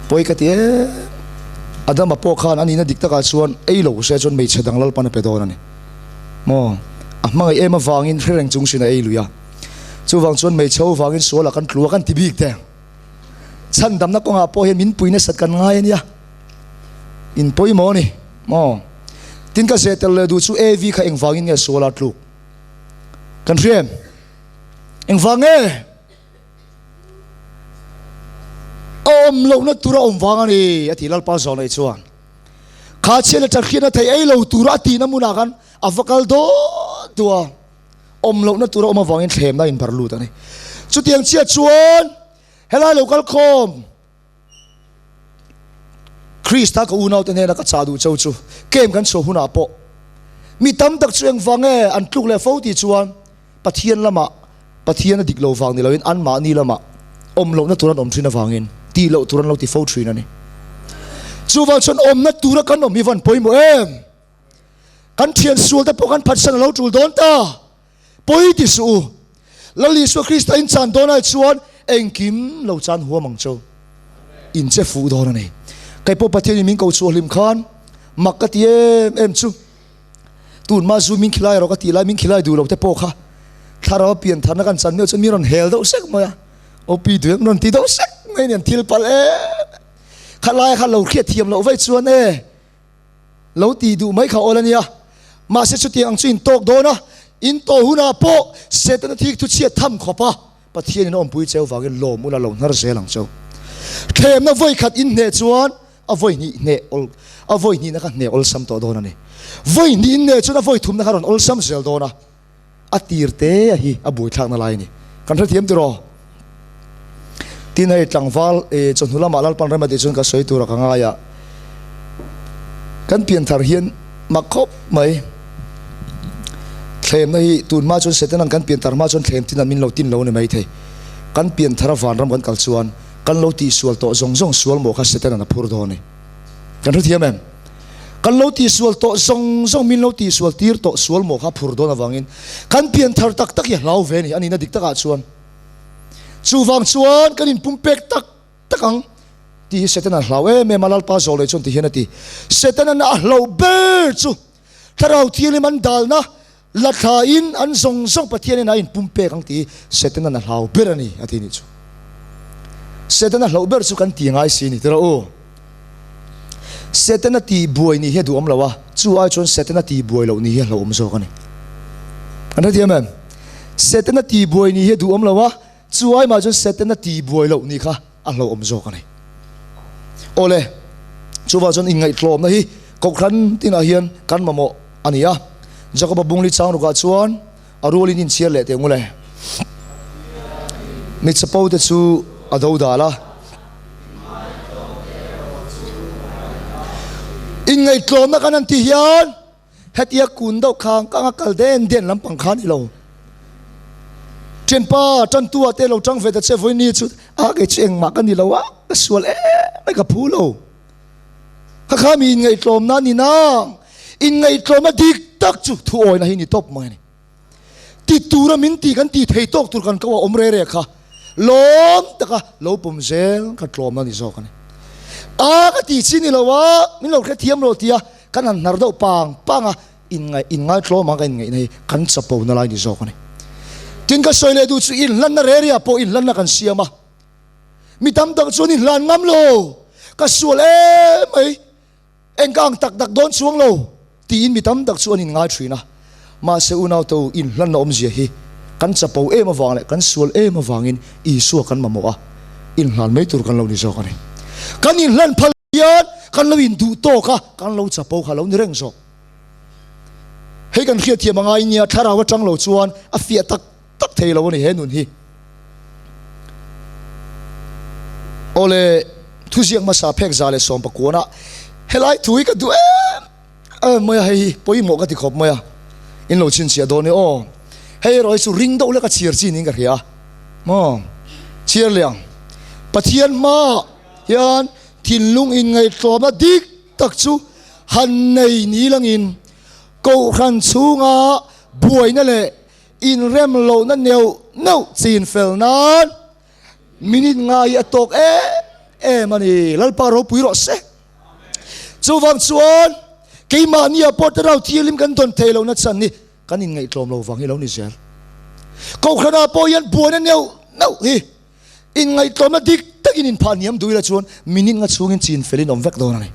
Pawi ka ti em? Adama pawh khan a nihna dik takah chuan ei lo se chuan hmeichhe dang Lalpan a pe dawn a ni maw? A hmangaih em avangin hre reng chung sin a ei lui a. Chuvang chuan hmeichhe ho vangin sualah kan tlu a kan ti bik te. Chhandamna kawngah pawh hian min pui nasat kan ngai a nia. In pawimawh a ni maw? Tin ka zeh tel leh duh chu AV kha engvangin nge suala tluk? Kan hria em? Engvang nge? A awm lohna tura awm vang a ni a ti Lalpa Zawlnei chuan. Kha chhiat leh ṭahriatna thei ei lo tura a tihna hmunah khan a va kal dawn duh a. Awm lohna tura awm avangin thlemna a inbar lut a ni. Chutiang chiah chuan helai lo kal khawm Krista ka unaute hnena ka chah duh cho chu camp kan chhuah hunah pawh mi tam tak chu engvang nge an tluk leh fo tih chuan Pathian lamah Pathian a dik lo vang ni loin anmahni lamah awm lohna tur an awm thin avangin tih loh tur an lo ti fo thin a ni. Chuvang chuan awmna tura kan awm hi van pawimawh em? Kan thian sual te pawh kan phatsan a lo tul dawn ta. Pawi ti suh u. Lal Isua Krista in chan dawn ai chuan engkim lo chan huam ang cho. In che fuh dawn a ni. Kei pawh Pathian in min ko chhuah hlim khan mak ka ti em em chu. Tun ma zu min khilai rawh ka tih lai min khilai duh lo te pawh kha thlarau a pian tharna kan chan meuh chuan min rawn hel deuh sek mai a. OP duh em rawn ti deuh sek mai a ni an thil palh em. Khalai kha lo hriat thiam loh vaih chuan e. Lo ti duh mai kha awl a nia. Mahse chutiang ang chu in tawk dawn a, in tawh hunah pawh Setana thik thu chhiat tham khawp a, Pathianin a awmpui cheu vangin lawm ula lo hnar zel ang cheu. Thlemna vawi khat in hneh chuan a vawi hnih hneh awl a vawi hnihna kha hneh awlsam tawh dawn a ni. Vawi hnih in hneh chuan a vawi thumna kha rawn awlsam zel dawn a. A tir te a hi a buaithlakna lai a ni. Kan hrethiam tiraw? Tin hei tlangval e chawhnu lamah Lalpan rem a tih chuan ka sawi tura ka ngai a, kan pianthar hian mak khawp mai. Thlemna hi tun hma chuan Setanan kan pianthar hma chuan thlem tin an min lo tin lo a ni maithei. Kan pianthara vanram kan kal chuan kan lo tihsual tawh zawng zawng sual maw kha Setanan a phur dawn a ni. Kan hrethiam em? Kan lo tihsual tawh zawng zawng min lo tihsual tir tawh sual maw kha a phur dawn avangin kan pianthar tak tak hi a hlau ve a ni, a nihna dik takah chuan. Chuvang chuan kan inpumpek tak tak ang tih hi Setanan a hlau em em a, Lalpa zawh leh chuan ti hian a ti. Setanan a hlauh ber chu Thlarau Thianghlim an dalna La thlain an zawng zawng Pathianin a inpumpek ang tih hi Setanan a hlau ber a ni, a ti nih chu. Setana hlauh ber chu kan ti ngai si ni tira u. Setana tih buai nih hi a duhawm lo a, chu ai chuan Setana tih buai loh nih hi a hlauhawm zawk a ni. Kan hrethiam em? Setana tih buai nih hi a duhawm lo a, Chu ai mah chuan Setana ti buai loh ni kha a hlauhawm zawk a ni. Awle, chuvah chuan inngaihtlawmna hi Kohhran tinah hian kan mamawh a ni a. Jakoba bungli chang rukah chuan a rualin inchhiar leh teh ngule. Mi chapo te chu a do dal a. Inngaihtlawmna kan han tih hian Hetia kun deuh khang kang a kal den den lampang kha a ni lo. Ṭhianpa, ṭantu ah te lo ṭang ve ta che vawiin chu a kei chu engmah ka ni lo a, ka sual em mai ka phu lo. Kha kha mi inngaihtlawmna a ni nang, inngaihtlawmna dik tak chu thuawina hi ni tawp mai a ni. Ti tura min ti kan ti thei tawk tur kan ko a awm re re kha lawm taka lo pawm zel kha tlawmna a ni zawk a ni. A ka ti chi ni lo a, min lo hrethiam lo tia kan han hnar deuh pang pang a, inngaih inngaitlawm ang ka inngaihna hi kan chapo na lai ni zawk a ni. Tin ka sawi leh duh chu inhlanna re re ah pawh inhlanna kan siam a, mi tam tak chuan inhlan ngam lo, ka sual em mai. Eng ka ang tak tak dawn chuang lo tiin mi tam tak chu an inngai thin a. Mahse unaute u, inhlanna awmzia hi kan chapo em avang leh kan sual em avangin Isua kan mamawh a, inhlan mai tur kan lo ni zawk a ni. Kan inhlan phal hian kan lo induh tawk a, kan lo chapo kha lo ni reng zawk. Hei kan hriatthiam a ngai nia, thlarau atang lo chuan a fiah tak tak thei lo a ni he nun hi. Awle thuziak hmasa phek 119 ah helai thu hi ka duh em em mai a, hei hi pawimawh ka ti khawp mai a, in lo chhinchhiah dawn e aw. Hei erawh hi chu ring deuh lek a chhiar chi niin ka hria a, maw chhiar leh ang. Pathian hmaah hian thinlung inngaihtlawmna dik tak chu han nei ni langin Kohhran chhunga buaina leh Inrem lohna neuh neuh chin fel nan minute ngai a tawk em em a ni. Lalpa ropui rawh se. Chuvang chuan keimahnia pawh te rau thianghlim kan dawn thei lohna chhan hi kan inngaihtlawm lo vang hi lo ni zel. Kohhranah pawh hian buaina neuh neuh hi inngaihtlawmna dik takin inphah hniam duh ila chuan minute nga chhungin chin felin awm vek dawn a ni.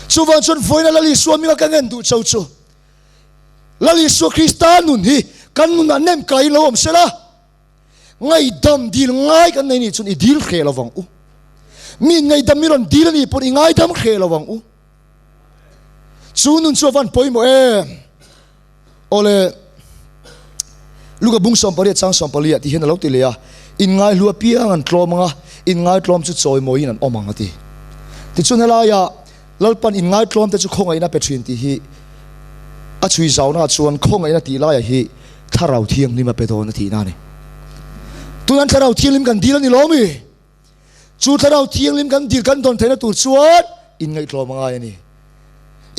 Chuvang chuan vawiina Lal Isua hminga ka ngen duh cho chu Lal Isua Krista nun hi kan nunah nem kaiin lo awm sela, ngaihdam dil ngai kan nei nih chuan i dil hreh lo vang u. Mi ngaihdam i rawn dil a nih pawn i ngaidam hreh lo vang u. Chu nun chu a van pawimawh em. Awle, Luka bung 18 chang 14 ah ti hian a lo ti leh a, Inngaihlu apiang an tlawm ang a, inngaitlawm chu chawimawiin an awm ang a ti. Tichuan helaiah Lalpan inngaitlawm te chu khawngaihna pe thin tih hi a chhui zauna chuan khawngaihna tih laia hi Thlarau Thianghlim a pe dawn a tihna a ni. Tunan Thlarau Thianghlim kan dil a ni lo mi? Chu Thlarau Thianghlim kan dil kan dawn theihna tur chuan inngaihtlawm a ngai a ni.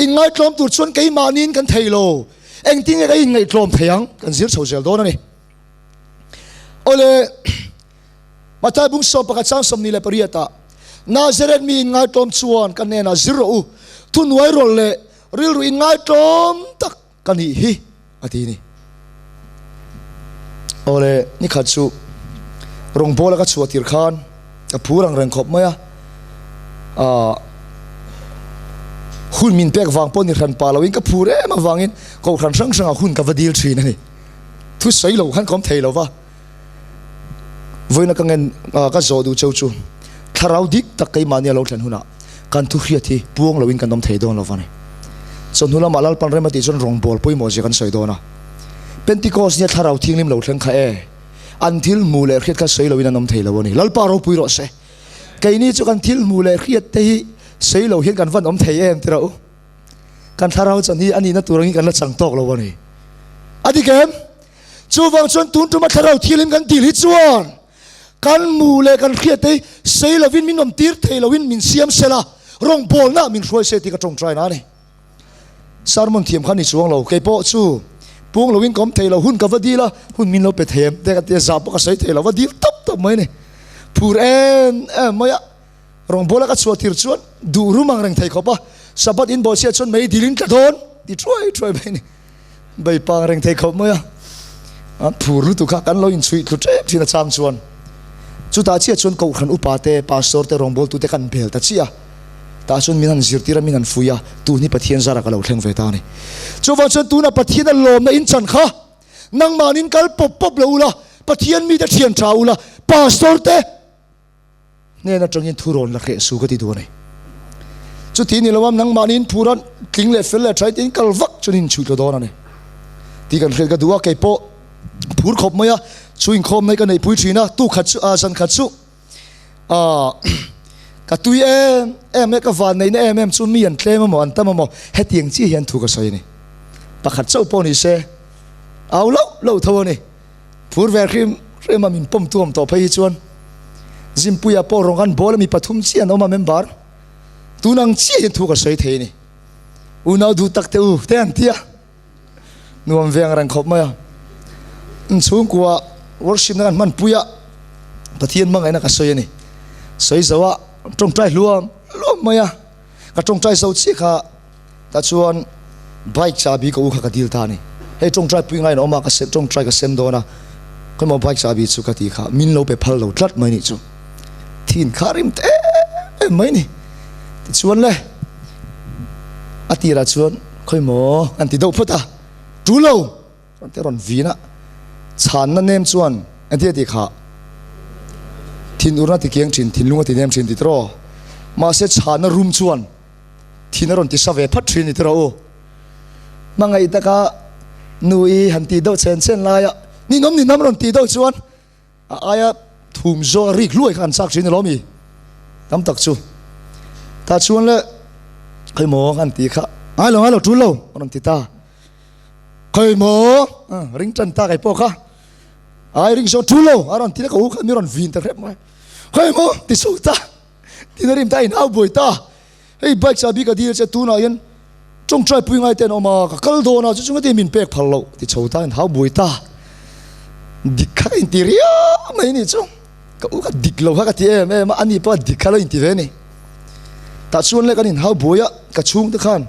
Inngaihtlawm tur chuan keimahniin kan thei lo. Engtin nge ka inngaihtlawm thei ang? Kan zir chho zel dawn a ni. Awle. Matthai bung 11 chang 28 ah, Nazareth mi inngaihtlawm chuan ka hnenah zir rawh u, thuhnuai rawlh leh rilru inngaihtlawm tak ka nih hi, a ti ni. Awle, nikhat chu rawngbawla ka chhuah tir khan ka phur ang reng khawp mai a, ah, hun min pek vang pawh ni hran pah loin ka phur em avangin kohhran hrang hrangah hun ka va dil thin a ni. Thusawi lo khan ka awm thei lo va. Vawiina ka ngen ka zawh duh cheu chu thlarau dik tak keimahni a lo thlen hunah kan thu hriat hi puang loin kan awm thei dawn lo va ni. Chawhnu lamah Lalpan rem a tih chuan rawngbâwl pawimawh zia kan sawi dawn a. Pentecost nia thlarau thianghlim lo thleng kha e, an thil hmuh leh hriat kha sawi loin an awm thei lo a ni. Lalpa ropui rawh se. Keini chu kan thil hmuh leh hriat te hi sawi lo hian kan van awm thei em tirah u. Kan thlarau chan hi a nihna tur angin kan la chang tawk lo a ni. A dik em? Chuvang chuan tun tuma thlarau thianghlim kan dil hi chuan Kan mu leh kan hriat te hi sei lovin min awm tir thei loin min siam sela, rawngbawlna min hruai se tih ka tawngtai na a ni. Sermon thiam kha ni chuang lo, kei pawh chu pung loin ka awm thei lo, hun ka va dil a, hun min lo pe thei em te ka tia zah pawh ka sawi thei lo, va dil tawp tawp mai a ni. Phur em em mai a, rawngbawla ka chhuah tir chuan duh rum ang reng thei khawp a, Sabbath in bawhchhiat chuan mei dilin tla dawn ti thuai thuai mai a ni. Bei pang reng thei khawp mai a, an phur lutuk kha kan lo inchhuih thlu tep thin a chang chuan chutah chiah chuan Kohhran upa te, Pastor te, rawngbawltu te kan bel ta chiah a, tah chuan min han zirtir a, min han fuih a, tun hi Pathian zara ka lo thleng ve ta a ni. Chuvang chuan tuna Pathiana lawmna in chan kha nangmahnin kal pawp pawp lo ula, Pathian mite thian tha ula, Pastor te, Hnen atangin thu rawn la hreh su ka ti duh a ni. Chuti ni lo a nangmahniin phur a tling leh fel leh tha in kal vak chuan in chhuih tla dawn a ni tih kan hriat ka duh a, kei pawh phur khawp mai a, chu inkhawm mai ka neihpui thin a, tu khat chu ah zan khat chu ah ka tui em em e ka van neihna em em chu mi an tlem amaw an tam amaw hetiang chiah hian thu ka sawi a ni. Pakhat chauh pawh ni se au loh loh tho a ni. Phur ve hrim hrim a min pawm tuam tawh phei hi chuan Zimpuia pawh rawng an bawl a mi pathum chiah an awm a member tun ang chiah hian thu ka sawi thei a ni. Unau duh tak te u te an ti a, nuam ve ang reng khawp mai a. Inchhungkua worship na kan hman pui a, Pathian hmangaihna ka sawi a ni. Sawi zo a tawngtai hluam hluam mai a, ka tawngtai zo chiah kha Tah chuan bike chahbi ka u kha ka dil ta a ni. Hei tawngtai pui ngaiin a awm a, ka sem tawngtai ka sem dawn a, khawimaw bike chahbi chu ka ti kha min lo pe phal lo tlat mai nih chu. Thin kha rim ta em em mai ni. Tichuan le a tirah chuan khawimaw an ti deuh phawt a, tul lo rawn ti rawn vin a, chhanna nem chuan engtin a ti kha thinurna ti kiang thin, thinlung a ti nem thin ti tawh, mahse chhanna rum chuan Thin a rawn ti sa ve phat thin ni tiraw u. Hmangaih taka nu i han tih deuh chen chen laia ninawm ninawm rawn tih deuh chuan a aia thum zawk a rik hluai kha kan chak thin ni lo mi tam tak chu. Tah chuan le khawimaw kan tih kha ngai lo ngai lo tul lo a rawn ti ta. Khawimaw ring tan ta kei pawh kha ai ring zawk tul lo a rawn ti ta ka u kha mi rawn vin ta hrep mai. Khawimaw ti chho ta. Tin a rim ta in au buai ta, hei bike chahbi ka dil che tunah hian tawngtai pui ngai te an awm a, ka kal dawn a chu chu ngati min pek phal loh ti chho ta in hau buai ta, dik kha ka inti riau mai ni chu, ka u ka dik lo kha ka ti em em a, ani pawh a dik kha lo inti ve a ni. Tah chuan le kan in hau buai a, ka chhung te khan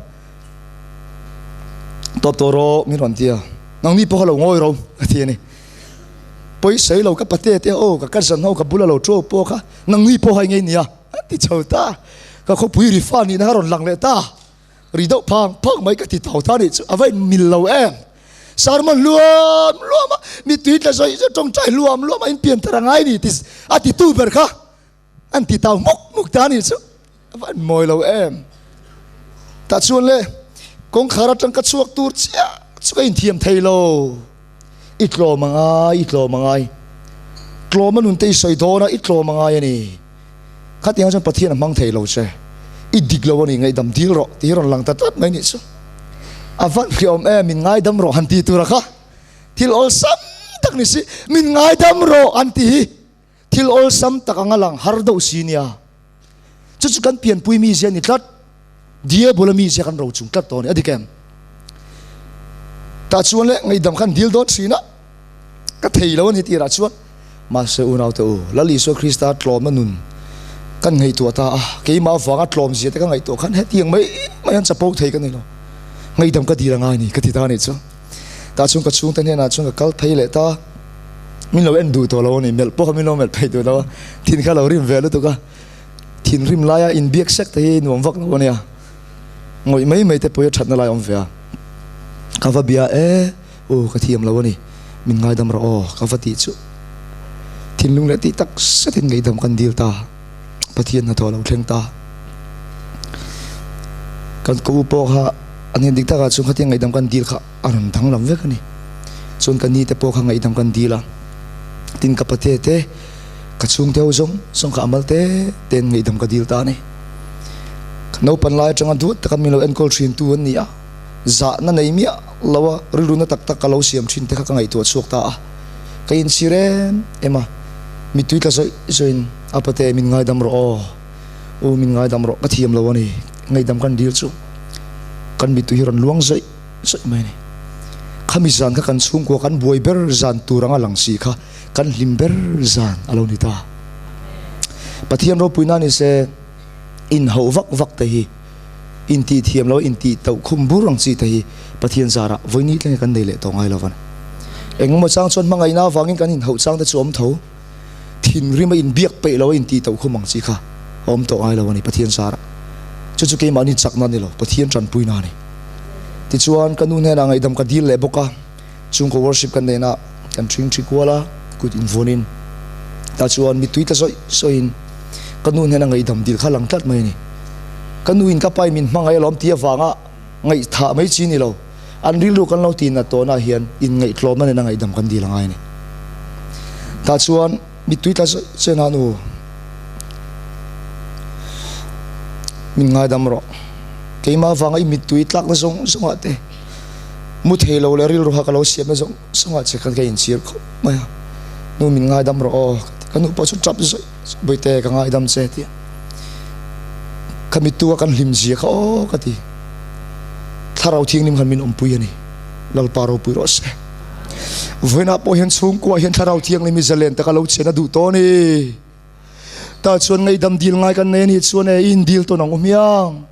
tawp tawh rawh min rawn ti a, nangni pawh kha lo ngawi ro ka ti a ni. Pawisai lo ka pate te aw ka cousin ho ka bula lo ṭuau pawh kha nangni pawh hai ngei nia a ti chho ta, ka khawpui ri fa nihna kha rawn lang leh ta, ri deuh phang phang mai ka ti tau ta nih chu a va inmil lo em, sermon luam luam a mittui tla zawih zawih tawngtai luam luam a inpian thar a ngai ni ti a ti tu ber kha. An ti tau hmuk hmuk ta anih chu a va mawi lo em. Tah chuan le kawngkhar atang ka chhuak tur chiah chu ka inthiam thei lo. I tlawm a ngai, i tlawm a ngai. Tlawm a nun te i sawi dawn a, i tlawm a ngai a ni. Khatiang chuan Pathian a hmang thei lo che. I dik lo a ni, ngaihdam dil rawh tih hi rawn lang ta tlat mai nih chu. A van hriawm em, min ngaidam rawh han ti tura kha thil awlsam tak ni si, min ngaidam rawh an ti hi. Thil awlsam tak anga lang har deuh si nia. Chu chu kan pianpui mizia ni tlat. Diabol a mizia kan ro chung tlat tawh a ni. A dik em? Tah chuan le ngaihdam khan dil dawn thin a, ka thei lo a ni tirah chuan. Mahse unaute u, Lal Isua Krista tlawmna nun kan ngaihtuah ta a, keimah avanga tlawm zia te ka ngaihtuah khan hetiang mai mai an chapo thei ka ni lo. Ngaihdam ka dil a ngai ni ka ti ta a nih chu. Tah chuan ka chhungte hnenah chuan ka kal phei leh ta. Min lo en duh tawh lo a ni, melh pawh kha min lo melh phei duh lo a, thin kha lo rim ve lutuk a, thinrim laia inbiak sek te hi nuam vak lo a nia, ngawih mai mai te pawh hi a thatna lai a awm ve a, ka va bia e, u ka thiam lo a ni, min ngaidam rawh aw ka va tih chu thinlung leh tih tak zetin ngaihdam kan dil ta, Pathian hnathawh a lo thleng ta, kan ka u pawh kha an en dik takah chuan khatia ngaihdam kan dil kha. A rawn danglam vek a ni. Chuan ka ni te pawh kha ngaihdam kan dil a, tin ka pate te, ka chhungte ho zawng zawng kha amal te tein ngaihdam ka dil ta a ni. Ka naupan lai atanga duat taka min lo enkawl thin tu an ni a, zahna nei miah lo a rilru na tak tak ka lo siam thin te kha ka ngaihtuah chhuak ta a, ka inchhir em em a. Mittui tla zawih zawihin, A pate, min ngaidam rawh aw. U, min ngaidam rawh, ka thiam lo a ni. Ngaihdam kan dil chu kan mittui hi rawn luang zawih zawih mai a ni. Khami zan kha kan chhungkua kan buai ber zan tur anga lang si kha kan hlim ber zan a lo ni ta. Pathian ropuina ni se inhauh vak vak te hi intih thiam lo intih tauh khum bur ang chi te hi Pathian zarah vawini thleng hi kan nei leh tawh ngai lo van. Engemaw chang chuan hmangaihna avangin kan inhauh chang te chu awm tho. Thinrim a inbiak peih lo a intih tauh khum ang chi kha a awm tawh ngai lo a ni Pathian zarah. Chu chu keimahni chakna a ni lo, Pathian tanpuina a ni. Tichuan ka nu hnenah ngaihdam ka dil leh bawk a. Chhungkaw worship kan neihna kan ṭhing ṭhi kual a, kut invuanin tah chuan mittui tla zawih zawihin ka nu hnena ngaihdam dil kha lang tlat mai a ni. Ka nuin ka pain min hmangaih alawm tih avanga ngaihthah mai chi ni lo, an rilru kan lo tihnat tawhnaah hian inngaihtlawmna nena ngaihdam kan dil a ngai a ni. Tah chuan mittui tla zawih zawih na nu min ngaidam rawh, keimah avanga i mittui tlakna zawng zawngah te, Mu thei lo leh rilru kha ka lo siam na zawng zawng ah che khan ka inchhir khawp mai a, nu min ngaidam rawh aw ka ti, ka nu pawh chu tap zawih zawih Bawihte ka ngaidam che tia ka mittu a kan hlim zia kha aw ka ti, thlarau thianghlim khan min awmpui a ni, Lalpa ropui rawh se. Vawiinah pawh hian chhungkua hian thlarau thianghlim hi zalen taka lo chen a duh tawh a ni, tah chuan ngaihdam dil ngai kan nei a nih chuan e i indil tawn ang u hmiang.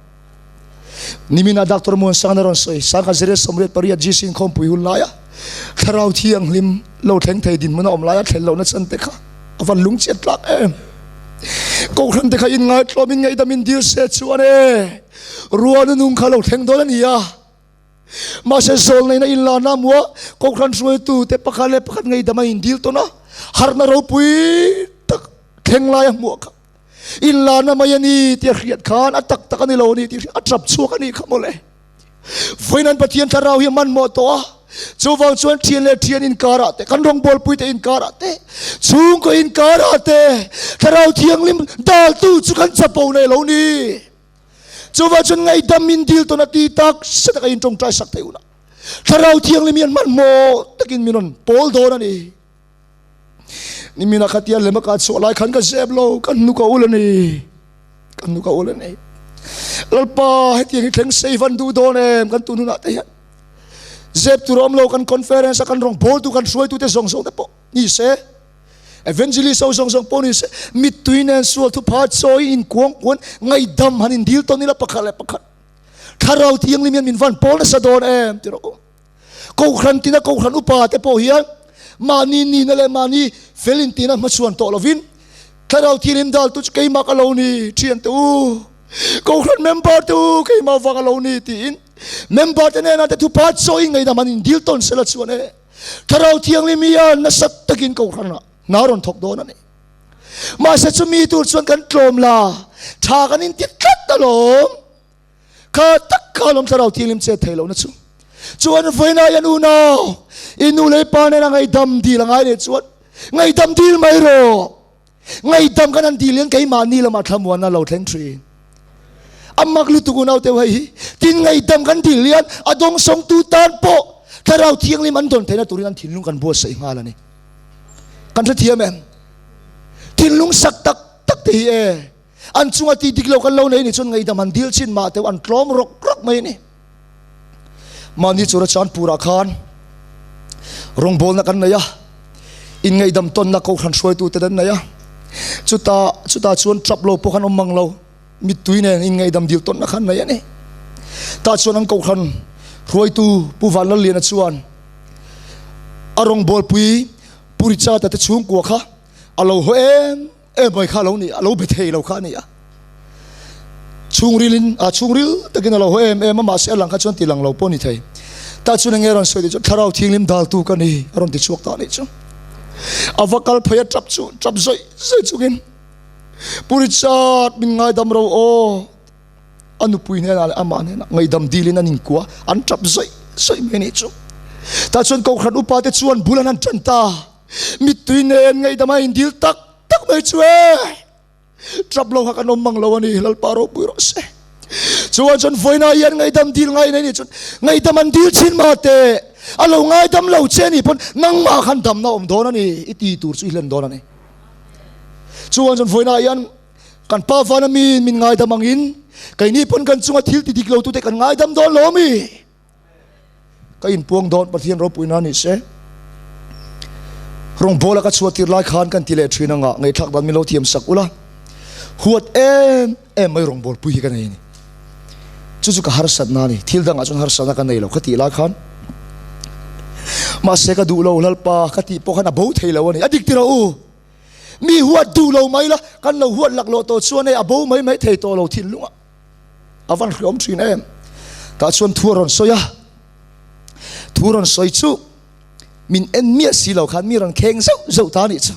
Nimina Doctor Muansang a rawn sawi, Sangha Zeriat 88 GC inkhawmpui hun laia Thlarau Thianghlim lo thleng thei dinhmun a awm laia thlen lohna chan te kha a van lungchhiat tlak em. Kohhran te kha inngaihtlawm in ngaihdam in dil se chuan e ruah nunung kha lo thleng dawn a ni a. Mahse zawlneihna inlana mua Kohhran hruaitu te pakhat leh pakhat ngaihdam a indil tawn a, harhna ropui tak thleng laia hmuah kha. Inlarna mai a ni tih a hriat khan a tak tak a ni lo a ni tih a tap chhuak a nih kha mawle. Vawiin an Pathian thlarau hi a hmanhmawh tawh a, chuvang chuan thian leh thian inkarah te, kan rawngbawlpui te inkarah te, chhungkaw inkarah te thlarau thianghlim daltu chu kan chapo nei lo ni. Chuvang chuan ngaihdam min dil tawn a ti tak se taka in tawngtai sak thei hunah thlarau thianghlim hian hmanhmawh takin min rawn pawl dawn a ni. Nimina khatia lema ka chhuah lai khan ka zep lo, ka hnuk a ul a ni, ka hnuk a ul a ni. Lalpa hetiang hi thleng sei van duh dawn em kan tun hunah te hian. Zep tur awm lo kan conference a kan rawng bawltu kan hruaitu te zawng zawng te pawh ni se, evangelist ho zawng zawng pawh ni se, mittui nen sual thupha chawi inkuang kuan ngaihdam han indil tawn ila pakhat leh pakhat. Thlarau Thianghlim hian min van pawl nasa dawn em ti rawh u. Kohhran tina Kohhran upa te pawh hian mahni nihna leh mahni fel intina hmachhuan tawh lovin Thlarau Thianghlim daltu chu keimah ka lo ni, thiante u, Kohhran member te u, keimah vang a lo ni tiin member te hnenah te thupa chawi ngaihdam an indil tawn sela chuan e Thlarau Thianghlim hian nasa takin Kohhranah hna rawn thawk dawn a ni. Mahse chumi tur chuan kan tlawm la, tha kan inti tlat alawm. Kha tak kha lawm thlarau thianghlim chet theih lohna chu. Chuan vawiinah hian unau, i nu leh i pa nena ngaihdam dil a ngai leh chuan ngaihdam dil mai rawh. Ngaihdam kan han dil hian keimahni lamah thlamuanna lo thleng thin. A mak lutuk unau teuh hei hi. Tin ngaihdam kan dil hian a dawngsawngtu tan pawh thlarau thianghlim an dawn theihna turin an thinlung kan buatsaih nghal a ni. Kan hrethiam em? Thinlung sak tak tak te hi e. An chunga tih dik lo kan lo nei ni chuan ngaihdam han dil chin mah teuh an tlawm rawk rawk mai a ni. Mahni chura Chandpurah khan rawngbawlna kan nei a, inngaihdam tawnna Kohhran hruaitute an nei a. Chuta chutah chuan tap lo pawh khan awm mang lo, mittui nen inngaihdam dil tawnna khan nei a ni. Tah chuan an Kohhran hruaitu Pu Vanlalliana chuan a rawngbawlpui Pu Richard-a te chhungkua kha a lo haw em Emai kha lo ni, a lo be thei lo kha a ni a. Chhungrilin, a chhungril takin a lo haw em em a, mahse a lang kha chuan ti lang lo pawh a ni thei. Tah chuan enge rawn sawi tih chu Thlarau Thianghlim daltu ka ni a rawn ti chhuak ta a nih chu. A va kal phei a tap chu, tap zawih zawih chungin, Pu Richard, min ngaidam ro aw, a nupui hnenah leh amah hnenah ngaihdam dilin an inkua, an tap zawih zawih mai a nih chu. Tah chuan Kohhran upate chuan bul an han tan ta. Mittui nen ngaihdam a indil tak tak mai chu e. Trap lo kha kan awm mang lo a ni, Lalpa ropui rawh se. Chuan chuan vawiinah hian ngaihdam dil ngai nei ni chuan ngaihdam an dil chin mah teh, a lo ngaidam lo che ni pawn nangmah khan damna awm dawn a ni, i ti tur chu i hlen dawn a ni. Chuan chuan vawiinah hian kan Pa vana miin min ngaidam angin keini pawn kan chunga thil ti dik lo tute kan ngaidam dawn lo ami? Ka inpuang dawn Pathian ropuina ni se. Rawngbawla ka chhuah tir lai khan kan ti leh thin anga ngaihthlak dan min lo thiam sak ula. Huat em em mai rawngbawlpui hi ka nei a ni. Chu chu ka harsatna a ni. Thil dangah chuan harsatna ka nei lo ka tih lai khan mahse ka duh lo Lalpa ka tih pawh khan a bo thei lo a ni. A dik ti rawh u. Mi huat duh lo mai la kan lo huat laklawh tawh chuan hei a bo mai mai thei tawh lo thinlungah. A van hriawm thin em. Tah chuan thu a rawn sawi a, thu rawn sawi chu min en miah si lo khan mi rawn kheng zauh zauh ta a nih chu.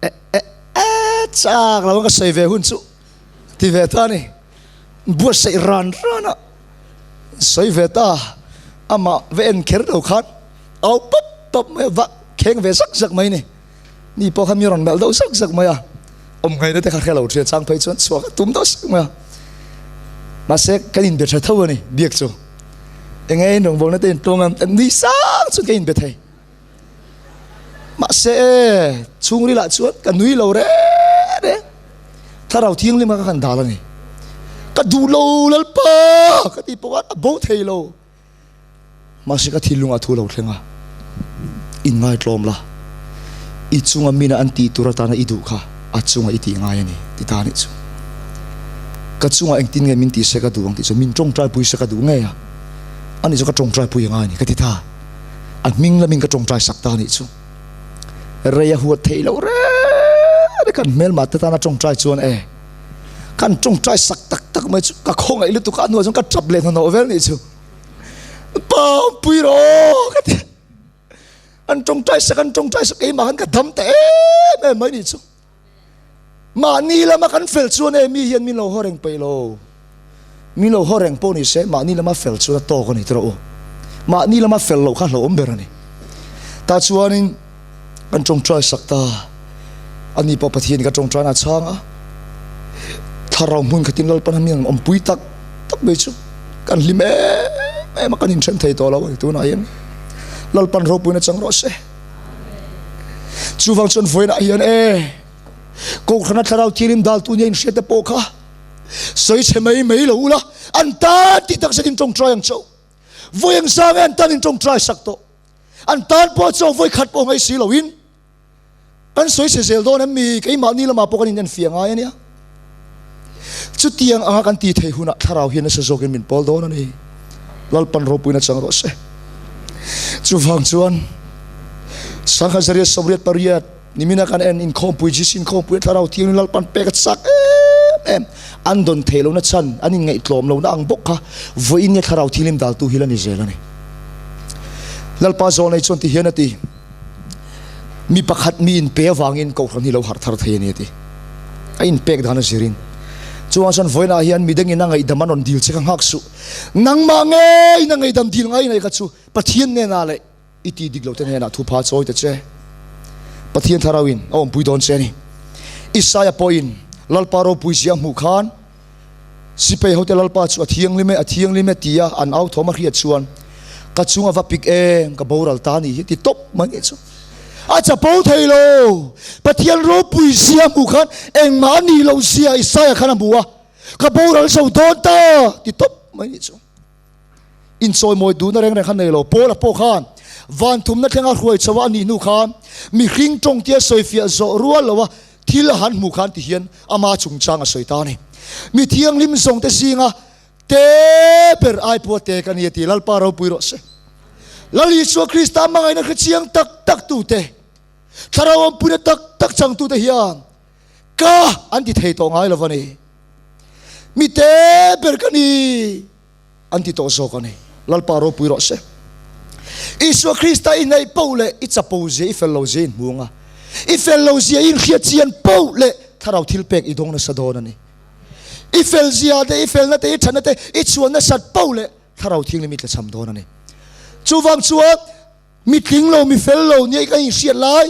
E e e chak lo ka sawi ve hun chu ti ve ta a ni. Buatsaih ran ran a sawi ve ta amah va en kher lo khan au pawp pawp mai a va kheng ve zak zak mai a ni. Mi pawh kha mi rawn melh deuh zak zak mai a, awm ngaihna te kha hre lo ṭhian chang phei chuan chhuak a tum deuh sak mai a. Mahse kan inbe ṭha tho a ni biak chu. Enge in rawngbawlna te in tawng a, nui sang chuan ka inbe thei. Mahse e, chhungrilah chuan ka nui lo reng reng. Thlarau Thianghlim kha ka han dal a ni. Ka duh lo Lalpa ka tih pawh khan a bo thei lo. Mahse ka thinlungah thu lo thleng a, inngaihtlawm la, i chunga mina an tih tur atana i duh kha a chunga i tih ngai a ni, ti ta anih chu. Ka chungah engtin nge min tih se ka duh ang tih chu min tawngtaipui se ka duh ngei a, ani chu ka tawngtaipui a ngai a ni ka ti ta. A hming lamin ka tawngtai sak ta anih chu. Rei a huat theih loh reng reng kan hmelmah te tana tawngtai chuan e, kan tawngtai sak tak tak mai chu ka khawngaih lutuk a, a hnuah chuan ka tap leh hnahnawh vel anih chu. Pampui rawh ka ti. An tawngtai sak an tawngtai sak keimah khan ka dam ta em em mai nih chu. Mahni lama kan fel chuan e mi hian min lo haw reng peih lo. Min lo haw reng pawh ni se mahni lama fel chuan a tawk a ni tawh u. Mahni lama fel loh kha hlauhawm ber a ni. Tah chuanin Kan tawngtai sak ta. Ani pawh Pathian ka tawngtaina a chhang a. Thlarau hmun khatin Lalpan a mi ang awmpui tak tak mai chu kan hlim em em a, kan inthen thei tawh lo a ni tunah hian. Lalpan ropuina chang rawh se. Chuvang chuan vawiinah hian e Kohhrana Thlarau Thianghlim daltu nia inhriat te pawh kha sawi chhe mai mai lo ula, an tan tih tak zetin tawngtai ang chauh. Vawi engzang e an tan in tawngtai sak tawh. An tan pawh chaw vawi khat pawh ngaih si loin kan sawi chhe zel dawn em mi? Keimahni lamah pawh kan inenfiah ngai a nia. Chutiang anga kan tih theih hunah thlarau hian nasa zawkin min pawl dawn a ni. Lalpan ropuina chang rawh se. Chuvang chuan Sangha Zariat 88 Nimina kan en inkhawmpui GC inkhawmpui a thlarau thianghlim Lalpan pek a chak em em. An dawn theih lohna chhan, an inngaihtlawm lohna ang bawk kha vawiin nge thlarau thianghlim daltu hi la ni zel a ni. Lalpa zawnei chuan ti hian a ti, Mi pakhat mi inpe avangin Kohhran hi lo harh thar thei a ni a ti. A inpek dan a zirin. Chuvang chuan vawiinah hian midangin a ngaihdam an rawn dil che kha nghak suh. Nangmah ngeiin a ngaihdam dil ngai nei kha chu Pathian hnenah leh I ti dik lo te hnenah thupha chawi ta che. Pathian Thlarauin a awmpui dawn che a ni. Isaia pawhin Lalpa ropui zia a hmuh khan Sipai hote Lalpa chu a thianghlim e, a thianghlim e tia an au thawm a hriat chuan ka chung a va pik em, ka boral ta a ni hi ti tawp mai nih chu. A chapo thei lo. Pathian ropui zia a hmuh khan engmah a nih loh zia Isaia khan a hmu a, ka boral zo dawn ta ti tawp mai nih chu. Inchawimawi duhna reng reng kha nei lo. Paula pawh khan van thumna thlenga hruai chho a nih hnu khan mihring tawng tia sawifiah zawh rual loa thil a han hmuh khan ti hian ama chungchang a sawi ta a ni. Mi thianghlim zawngte zinga te ber ai pawh a te ka ni a ti. Lalpa ropui rawh se. Lal Isua Krista hmangaihna hre chiang tak tak tute, thlarau awmpuina tak tak changtute hian ka an ti thei tawh ngai lo va ni. Mi te ber ka ni. An ti tawh zawk a ni. Lalpa ropui rawh se. Isua Krista i hnaih poh leh i chapo zia, i fel lo zia i inhmu ang a. I fel lo zia i inhriat chian poh leh thlarau thil pek i dawng nasa dawn a ni. I fel zia te, i felna te, i thatna te i chhuan nasat poh leh thlarau thianghlim i tlachham dawn a ni. Chuvang chuan Mi tling lo, mi fel lo nia kan inhriat lai,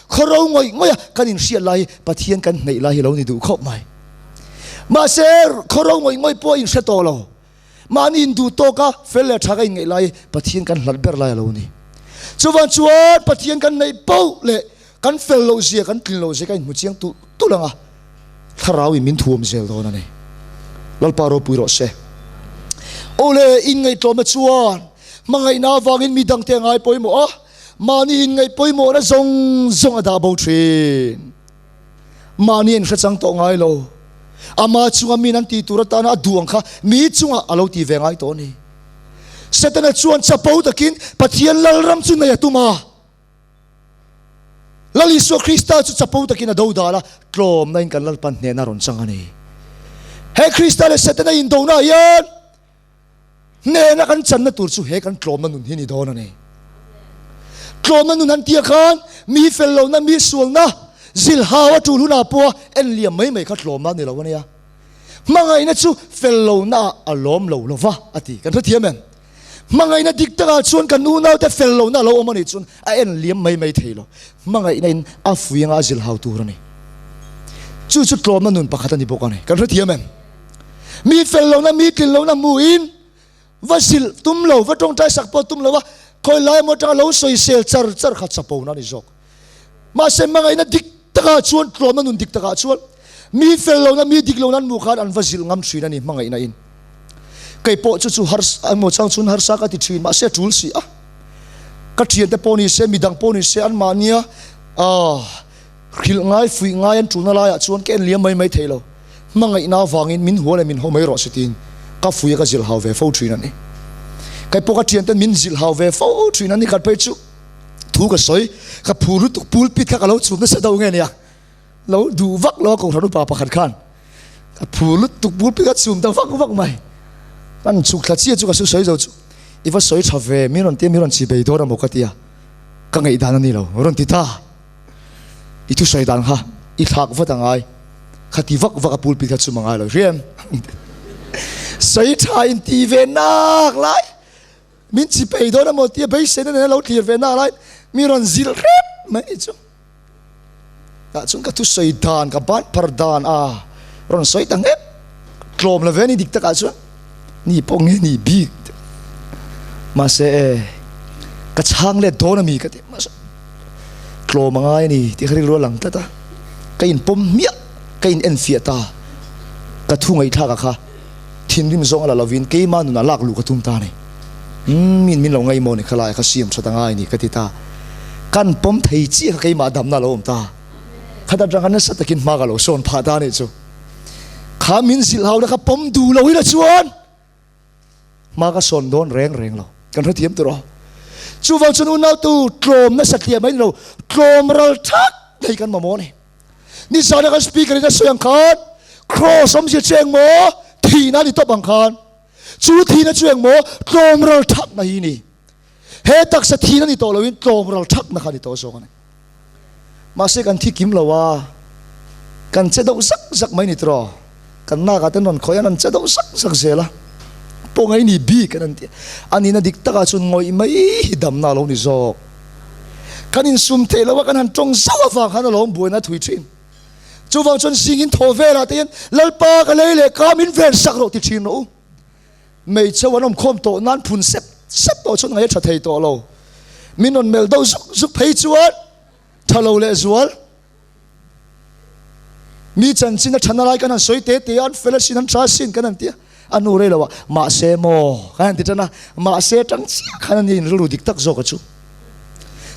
khaw ro ngawih ngawih a kan inhriat lai hi Pathian kan hneih lai hi lo ni duh khawp mai. Mahse, khaw ro ngawih ngawih pawh a inhre tawh lo. Mahni induh tawk a fel leh tha ka inngaih lai hi Pathian kan hlat ber lai a lo ni. Chuvang chuan Pathian kan hneih poh leh kan fel loh zia, kan tlin loh zia kan inhmu chiang tulh tulh. tulh ang a, Thlarauin min thuam zel dawn a ni. Lalpa ropui rawh se. Awle, inngaihtlawmna chuan hmangaihna avangin mi dangte a ngai pawimawh a, mahni inngaih pawimawhna zawng zawng a dah bo thin. Mahni a inhre chang tawh ngai lo. Ama chunga min an tih tur atana a duh ang kha mi chungah a lo ti ve ngai tawh a ni. Setana chuan chapo takin Pathian Lalram chu nei a tum a. Lal Isua Krista chu chapo takin a dodal a, tlawmna in kan Lalpan hnehna a rawn chang a ni. He Krista leh Setana indona ah hian hnehna kan channa tur chu he kan tlawmna nun hi a ni dawn a ni. Tlawmna nun an tia khan mi fel lohna, mi sualna, zilhau a tul hunah pawha en liam mai mai kha tlawmna a ni lo a nia. Hmangaihna chu fel lohna ah a lawm lo lova a ti. Kan hrethiam em? Hmangaihna dik takah chuan kan unaute fel lohna a lo awm a nih chuan a en liam mai mai thei lo. Hmangaihna in a fui anga a zilhau tur a ni. Chu chu tlawmna nun pakhat a ni bawk a ni. Kan hrethiam em? Mi fel lohna, mi tlin lohna hmuhin va zilh tum lo, va tawngtai sak pawh tum lo a, khawi lai emaw atanga lo sawisel char char kha chapona a ni zawk. Mahse hmangaihna dik takah chuan, tlawmna nun dik takah chuan mi fel lohna, mi dik lohna an hmuh khan an va zilh ngam thin a ni hmangaihna in. Kei pawh chu chu harsa emaw chang chun harsa ka ti thin, mahse a tul si a. Ka thiante pawh ni se, midang pawh ni se anmahnia ah hrilh ngai, fuih ngai an tulna laiah chuan ka en liam mai mai thei lo. Hmangaihna avangin min hua leh min haw mai rawh se tiin ka fuih a ka zilh hau ve fo thin a ni. Kei pawh ka thianten min zilh hau ve fo thin a ni khat phei chu. Thu ka sawi, ka phur lutuk pulpit kha ka lo chhum nasa deuh nge nia, lo duh vak lo a kohhran upa pakhat khan ka phur lutuk pulpit kha chhum ta vak vak mai. Kan chhuk thla chiah chu ka su sawi zo chu i va sawi tha ve min rawn tia min rawn chi bei dawn amaw ka tia ka ngaihdan a ni lo rawn ti ta. I thu sawi dan kha i thlak vat a ngai kha ti vak vak a pulpit kha chhum a ngai lo hriam. Sawi tha in ti ve nak lai. Min chi pei dawn amaw tia beiseina nena lo thlir ve nak lai mi rawn zilh hrep mai ni chu. Tah chuan ka thusawi dan, ka ban phar dan a rawn sawi ta nghet. Tlawm lo ve ni dik takah chuan ni pawh nge ni bik. Mahse e ka chhang let dawn ami ka ti mahse tlawm a ngai a ni tih kha rilru a lang tlat a. Ka inpawm hmiah, ka in enfiah ta. Ka thu ngaihthlak a kha. Thinrim zawng a la lovin keimah nunah lak luh ka tum ta a ni. Umm, min min lo ngaihmawh ni khalai ka siam that a ngai ni ka ti ta. Kan pawm thei chiah kha keimah damna a lo awm ta. Khat atanga nasa takin hma ka lo sawn phah ta a nih chu. Kha min zilh hau na kha pawm duh lo ila chuan hma ka sawn dawn reng reng lo. Kan hrethiam tur aw. Chuvang chuan unautu tlawm nasa tliah mai ni lo, tlawm ral thak thei kan mamawh a ni. Nizana kan speaker in a sawi ang khan cross awmzia chu eng maw thihna a ni tawp ang khan chu thihna chu eng maw tlawm ral thakna hi ni he taksa thihna ni tawh loin tlawm ral thakna kha ni tawh zawk a ni mahse kan thi kim lo a kan che deuh zak zak mai ni tiraw kan nak ah ten rawn khawih a an che deuh zak zak zel a pawngai ni bik an an ti a nihna dik takah chuan ngawih mai hi damna a lo ni zawk. Kan insum theih loh a kan han tawng zauh avang khan alawm buaina a thui thin. Chuvang chuan zingin thaw velah te hian Lalpa ka lei leh ka min ven sak rawh ti thin rawh u. Hmeichhe an awm khawm tawh nan phun sep sep tawh chuan ngaih a tha thei tawh lo. Min rawn melh deuh zuk zuk phei chuan tha lo leh zual. Mi chanchin a thana lai kan han sawi te te a, an fel asin, an tha asin kan han ti a, a nu rei lo ah mahse maw kan han ti tan a, mahse tang chiah khan a ni rilru dik tak zawk a chu.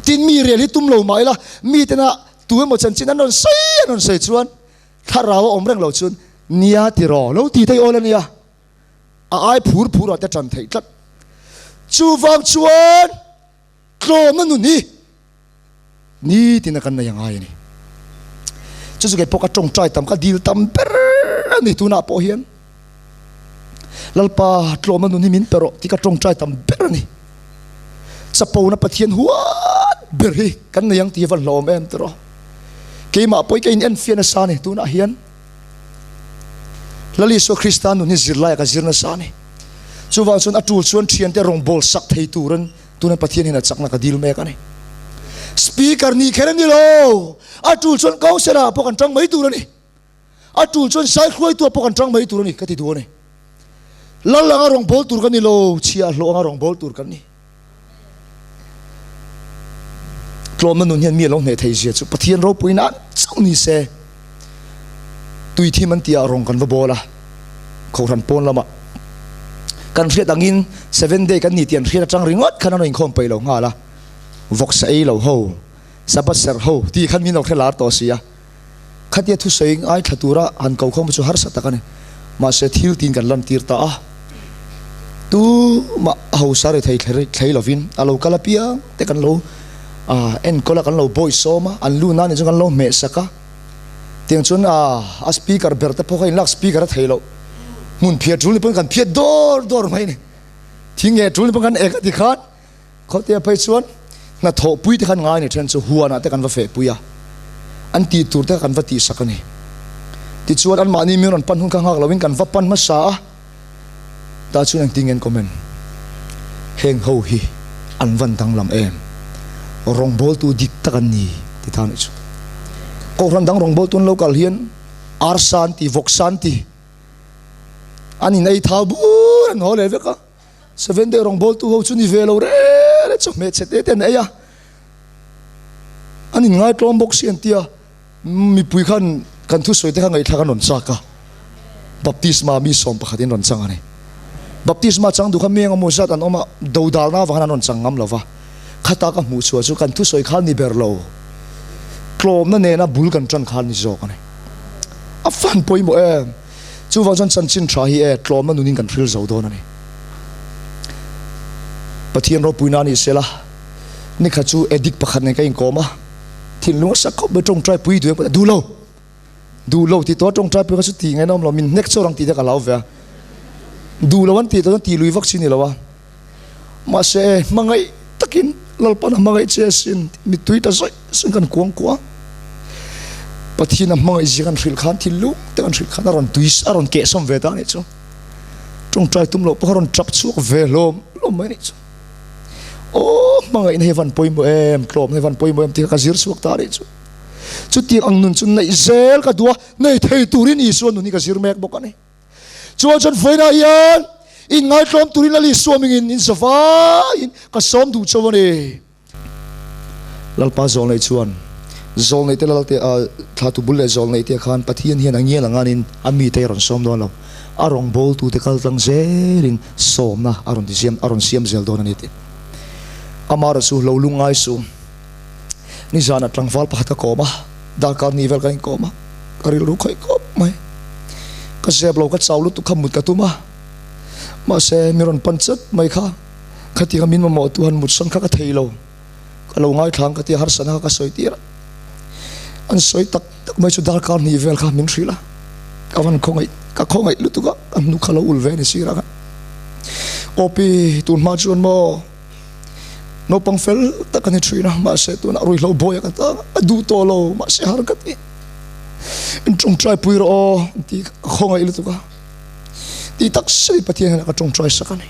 Tin mi rel hi tum lo mah ila mi tena tu emaw chanchin an rawn sawi an rawn sawi chuan thlarau a awm reng lo chuan nia tiraw lo ti thei awl a nia, a ai phur phur ah te tan theih tlat. Chuvang chuan tlawm a nun hi. Nitin a kan nei a ngai a ni. Chu chu kei pawh ka tawngtai tam, ka dil tam ber a ni tunah pawh hian. Lalpa tlawmna nun hi min pe rawh tih ka tawngtai tam ber a ni. Chapona Pathian huat ber hi kan nei ang tih hi va hlawm em tiraw. Keimah pawh hi ka in enfiah nasa a ni tunah hian. Lal Isua Krista nun hi zirlai ah ka zir nasa a ni. Chuvang chuan a tul chuan thiante rawngbawl sak thei turin Tuna Pathian hian a chakna ka dil mek a ni. Speaker ni kher a ni lo. A tul chuan councillor ah pawh kan tang mai tur a ni. A tul chuan sai hruaitu ah pawh kan tang mai tur a ni ka ti duh a ni. Lal anga rawngbâwl tur ka ni lo, chhiah hlawh anga rawngbâwl tur kan ni. Tlawmna nun hian mi a lo hneh thei zia chu Pathian ropui nan chauh ni se. Tuithim an tihah rawng kan va bawl a, Kohhran pawn lamah kan hriat angin Seventh Day kan ni tih an hriat atang ringawt khan an rawn inkhawm peih lo nghal a, vawksa ei lo ho, Sabbath serh ho tih khan min lo hre lar tawh si a. Khatia thusawi ngaithla tura han ko khawm chu harsa tak a ni. Mahse thil tiin kan lantir ta a, tumah a hausa ri thei thlei lovin a lo kal apiang te kan lo enkawl a, kan lo bawisawm a, an lu nan chu kan lo hmehsak a. Tiang chuan a speaker ber te pawh kha inlak speaker a thei loh. Hmun phiat tul ni pawn kan phiat dawr dawr mai a ni. Thing nge tul ni pawn kan ek a ti khan. Khawtea phei chuan hnathawhpui te khan ngai ni then chu huanah te kan va fehpui a, an tih tur te kha kan va tihsak a ni. Tichuan anmahni min rawn pan hun kha nghak loin kan va pan hmasa a, tah chuan engtin nge an comment? Heng ho hi an van danglam em? Rawngbawltu dik tak an ni ti ta anih chu. Kohhran dang rawngbawltu an lo kal hian arsa an ti, vawksa an ti, an in ei thau bur an haw leh vek a. Seven Day rawngbawltu ho chu ni ve lo reng reng chawhmeh chhe te te an ei a, an inngaitlawm bawk si an ti a, mipui khan kan thusawi te kha ngaihthlak an rawn chak a, baptisma mi 11 in rawn chang a ni. Baptisma chang duh kha mi engemaw zat an awm a, dodalna avang khan an rawn chang ngam lo va, khata ka hmuh chhuah chu kan thusawi kha ni ber lo, tlawmna nena bul kan tan kha ni zawk a ni. A fan pawimawh em! Chuvang chuan chanchin tha hi e tlawmna nunin kan hril zo dawn a ni. Pathian ropuina a nih sela, nikhat chu addict pakhat nen ka inkawm a, thinlung a sak khawp mai tawngtai pui duh em duh lo, duh lo tih tawh a tawngtai pui kha chu tih ngaihna awm lo, min hnek chawr ang tih te ka hlau ve a, duh lo an tih tawh chuan tih lui vak chi a ni lo a. Mahse, hmangaih takin Lalpan a hmangaih che asin, mittui ta zawih zawih kan kuang kuang. Pathian a hmangaih zia kan hrilh khan, thinlung te kan hrilh khan a rawn tui, a rawn kehsawm ve ta anih chu. Tawngtai tum loh pawh a rawn tap chhuak ve hlawm hlawm mai anih chu. Aw, hmangaihna hi a van pawimawh em, tlawmna hi a van pawimawh em tih kha ka zir chhuak ta anih chu. Chutiang ang nun chu neih zel ka duh a, nei thei turin Isua nun hi ka zir mek bawk a ni. Chuan chuan vawiinah hian inngaitlawm turin Lal Isua mingin in za vaiin ka sawm duh chauh a ni. Lalpa zawlneih chuan zawlneih te Lalte a thlatu bul leh zawlneih te khan Pathian hian a ngial anganin a mite a rawn sawm dawn lo. A rawngbawltute kal tlang zelin sawmna a rawn ti siam a rawn siam zel dawn a ni tih. Amaherawh chu lo lungngai suh. Nizanah tlangval pakhat ka kawm a, darkar ni vel kan inkawm a, ka rilru khawih khawp mai. Ka zep lo, ka chau lutuk kha mut ka tum a, mahse mi rawn pan chat mai kha, khatianga min mamawh tu han mut sawn kha ka thei lo, ka lo ngaithla ang ka tia harsatna kha ka sawi tir a, an sawi tak tak mai chu darkar hnih vel kha min hrilh a, ka van khawngaih, ka khawngaih lutuk a, ka hnuk kha lo ul ve a ni sir a kha. Aw pi, tun hma chuan maw? Naupang fel tak a ni thin a, mahse tunah ruihhlo bawi a ka ta a duh tawh lo, mahse har ka ti. In tawngtai pui rawh aw tih ka khawngaih lutuk a, tih tak sawi Pathian hian ka tawngtai sak a ni.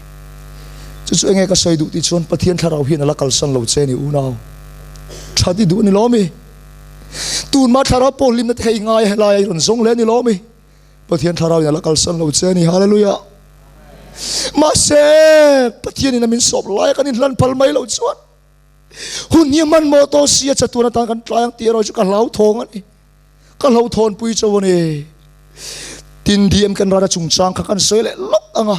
Chu chu enge ka sawi duh tih chuan Pathian thlarau hian a la kalsan lo che ni unau. That i duh a ni lawm i. Tunma thlarau pawh hlimna te kha i ngai a helai a i rawn zawng leh a ni lawm i. Pathian thlarau in a la kalsan lo che a ni. Hallelujah! Mahse, Pathian in a min sawp lai a kan inhlan phal mai loh chuan hun hi a hmanhmawh tawh si a, chatuan atan kan tlai ang tih erawh chu ka hlauthawng a ni. Ka hlauhthawnpui chauh a ni. Tin, DM kan rana chungchang kha kan sawi leh lawk ang a.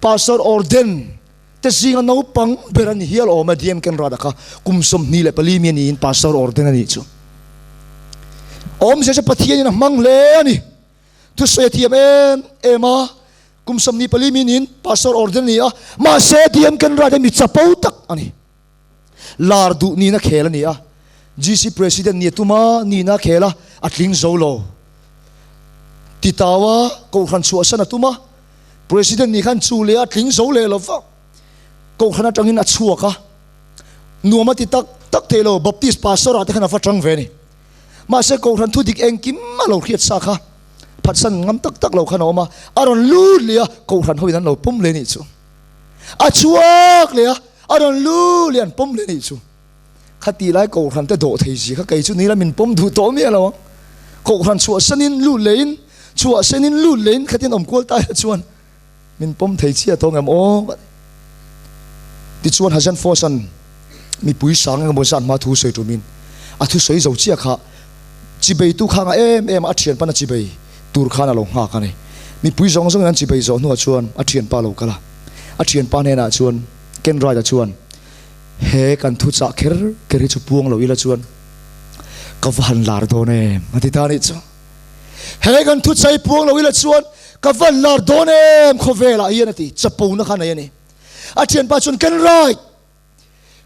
Pastor Orden te zinga naupang ber a ni hial awm a, DM Kenrada kha kum 24 mi a niin Pastor Orden a nih chu. Awmzia chu Pathianin a hmang hle a ni. Thusawi a thiam em em a, kum 24 mi niin Pastor Orden a ni a, mahse DM Kenrada hi mi chapo tak a ni. Lar duh nihna khel a ni a, GC President ni a tum a, nihna a khel a, a tling zo lo. Titaua Kohhran chhuahsan a tum a, President nih khan chu leh a tling zo leh lo va, Kohhran atangin a chhuak a, nuam a ti tak tak thei lo, Baptist Pastor ah te khan a va tang ve a ni. Mahse Kohhran thu dik engkim a lo hriat sa kha phatsan ngam tak tak lo khan a awm a, a rawn lut leh a, Kohhran hoin an lo pawm leh nih chu. A chhuak leh a, a rawn lut leh an pawm leh nih chu. Khati lai Kohhran te dawh thei zia kha kei chu nila min pawm duh tawh miah lo ang. Kohhran chhuahsanin lut lehin, chhuahsanin lut lehin khatin awm kual ta ila chuan min pawm thei chiah tawh ngem aw ka ti. Tichuan Hazen Force-a'n mipui sang engemaw zat hma thu sawi tumin a thusawi zo chiah kha. Chibeitu kha ngah em em a, a thianpan a chibei tur khan a lo nghak a ni. Mipui zawng zawngin an chibei zawh hnuah chuan a thianpa a lo kal a, a thianpa hnenah chuan Ken Wright-a chuan, He kan thuchah kher kher hi chu puang lo ila chuan ka va han lar dawn em? a ti ta a nih chu. He kan thuchah hi puang lo ila chuan ka va han lar dawn em khawvelah hian a ti, chapona kha nei a ni. A thianpa chuan, Ken Wright!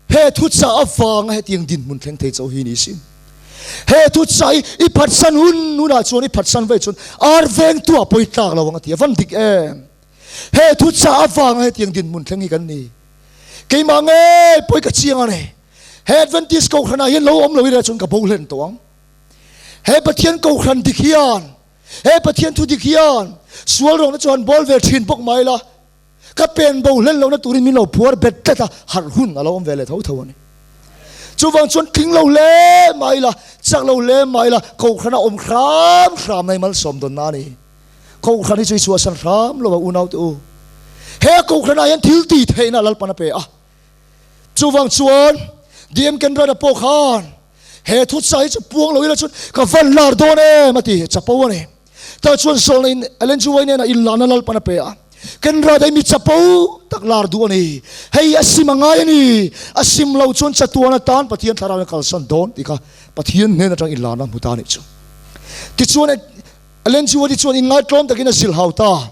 He thuchah avanga hetiang dinhmun thleng thei chauh hi ni sin. He thuchah hi i phatsan hun hunah chuan i phatsan vei chuan ar vengtu ah pawi tlak lo ang a ti a van dik em. He thuchah avanga hetiang dinhmun thleng hi kan ni. Keimah ngei pawi ka chiang a ni. He Adventist Kohhranah hian lo awm lo ila chuan ka bo hlen tawh ang. He Pathian Kohhran dik hian, he Pathian thu dik hian sual rawngna chu han bawl ve thin bawk mai la. Ka pen bo hlen lohna turin min lo phuar bet tlat a, harh hun a lo awm ve leh tho tho a ni. Chuvang chuan tling lo hle mah ila, chak lo hle mah ila, Kohhran a awm hram hram na hi malsawm dawn na a ni. Kohhran hi chu i chhuahsan hram lo a unaute u. He Kohhranah hian thil tih theihna Lalpan a pe a. Chuvang chuan DM Kenrada pawh khan he thuchah hi chu puang lo ila chuan ka van lar dawn em a ti chapo a ni. Tah chuan Zawlna in Ellen G. White nena inlahna Lalpan a pe a, Kenrada hi mi chapo tak lar duh a ni. Hei a sim a ngai a ni. A sim lo chuan chatuan atan Pathian thlarau in a kalsan dawn tih kha Pathian hnen atang inlahna hmu ta a nih chu. Tichuan Ellen G. White chuan inngaitlawm takin a zilhau ta.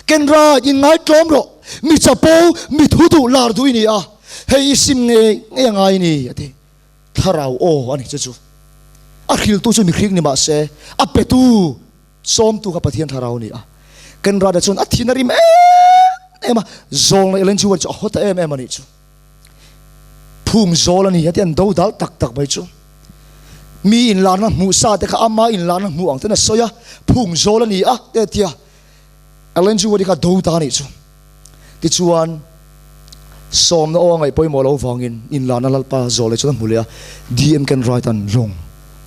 Kenra, inngai tlawm rawh, mi chapo, mi thu duh lar duh i ni a, hei i sim ngei ngei a ngai ni, a ti. Thlarau aw a ni chu chu. A hriltu chu mihring ni mah se, a petu, sawmtu kha Pathian thlarau a ni a. Kenra te chuan a thin a rim em em a, zawlna Ellen G. White chu a haw ta em em a nih chu. Phung zawl a ni a ti, an do dal tak tak mai chu. Mi inlarna hmuh sa te kha ama inlarna hmuh ang ten a sawi a, phung zawl a ni a te a ti a. Ellen G. White kha do ta a nih chu. Tichuan, sawmna aw a ngaih pawimawh loh vangin inlarna Lalpa zawl leh chuan a hmu leh a, DM Ken Wright-a'n lawng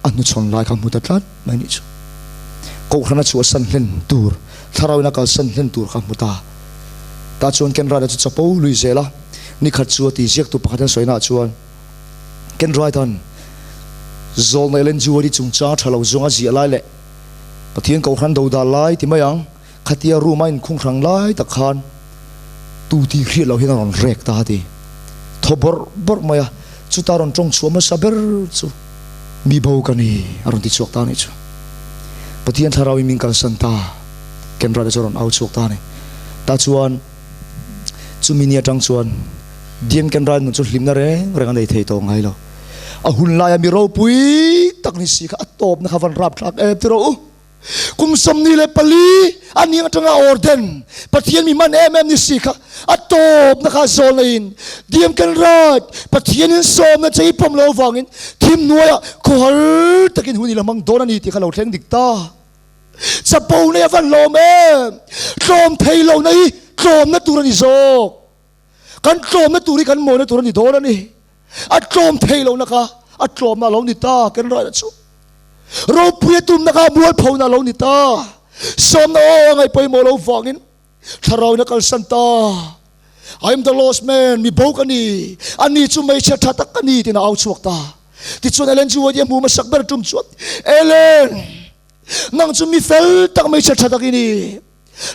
a hnuchhawn lai kha a hmu ta tlat mai a nih chu. Kohhran a chhuahsan hlen tur, thlarauin a kalsan hlen tur kha a hmu ta. Tah chuan Ken Wright-a chu chapo lui zel a, nikhat chu a ti ziaktu pakhat an sawinaah chuan, Ken Wright-a'n Zawlna Ellen G. White-i chungchang tha lo zawnga ziah lai leh Pathian Kohhran do dah lai ti mai ang, khatia room a inkhung hrang lai tak khan tu tih hriat loh hian a rawn rek ta a ti. Thaw bawrh bawrh mai a, chuta rawn tawng chhuah hmasa ber chu mi bo ka ni a rawn ti chhuak ta a nih chu. Pathian thlarauin min kalsan ta, Ken Wright-a chu a rawn au chhuak ta a ni. Tah chuan chumi ni atang chuan Dian Ken Wright nun chu hlimna reng reng a nei thei tawh ngai lo. A hun laia mi ropui tak ni si kha a tawpna kha van rapthlak em ti rawh u. Kum 24 a ning atanga orden Pathian mi hman em em ni si kha a tawpna kha zawlna in diam kan rat Pathian in sawmna che i pawm lo avangin thim hnuaiah khawhar takin hun i la hmang dawn a ni tih kha lo thleng dik ta. Chapo nei a van hlawm em! Tlawm thei lohna hi tlawmna tur a ni zawk. Kan tlawmna tur hi kan mawina tur a ni dawn a ni. A tlawm thei lohna kha a tlawmna a lo ni ta ken raih chu. Ropui a tumna kha mualphona a lo ni ta. Sawmna aw a ngaih pawimawh lo vangin thlarauin a kalsan ta. I am the lost man, mi bo ka ni, ani chu hmeichhia tha tak ka ni tiin a au chhuak ta. Tichuan Ellen G. White-i a hmu hmasak ber tum chuan, Ellen, nang chu mi fel tak hmeichhia tha tak i ni.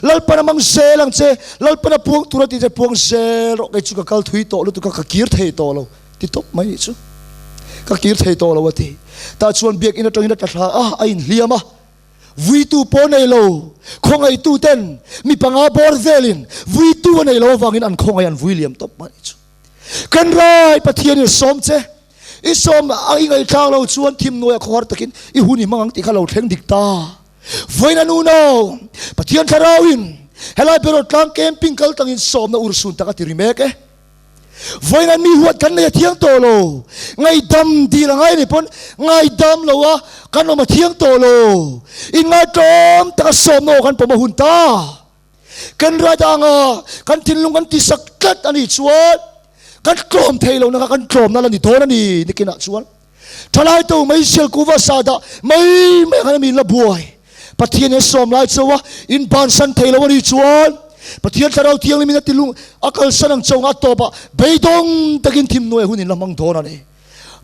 Lalpan a mang zel ang che, Lalpan a puang tur a ti che, puang zel rawh, kei chu ka kal thui tawh lutuk a, ka kir thei tawh lo, ti tawp mai nih chu. Ka kir thei tawh lo a ti. Tah chuan biakinn atangin a tla thla a, a inhliam a. Vuitu pawh nei lo, khawngaihtu ten mi panga bawr velin vuitu a nei lo avangin an khawngaih an vui liam tawp mai nih chu. Kan rai Pathian in sawm che, i sawm a i ngaihthlak lo chuan thimhnuaiah khawhar takin i hun i hmang ang tih kha lo thleng dik ta. Vawiin an unau, Pathian Thlarauin helai Berawt tlang camping kal tangin sawmna urhsun tak a ti ri mek e. Vawiin an mi huat kan nei a thiang tawh lo. Ngaidam dil a ngai a nih pawn ngaidam lo a kan awm a thiang tawh lo. Inngaitlawm taka sawmna aw kan pawm a hun ta. Kan rai danga kan thinlung kan tisak tlat a nih chuan kan tlawm thei lohna kha kan tlawmna la ni dawn a ni nikinah chuan. Thalai to mai sial kuva sa dah mai mai ang hian mi la buai. Pathian in sawm lai chauh a in bansan thei lo a nih chuan Pathian Thlarau Thianghlim in a ti lung a kalsan ang chauh a tawp ah beidawng takin thimhnuai hun in la hmang dawn a ni.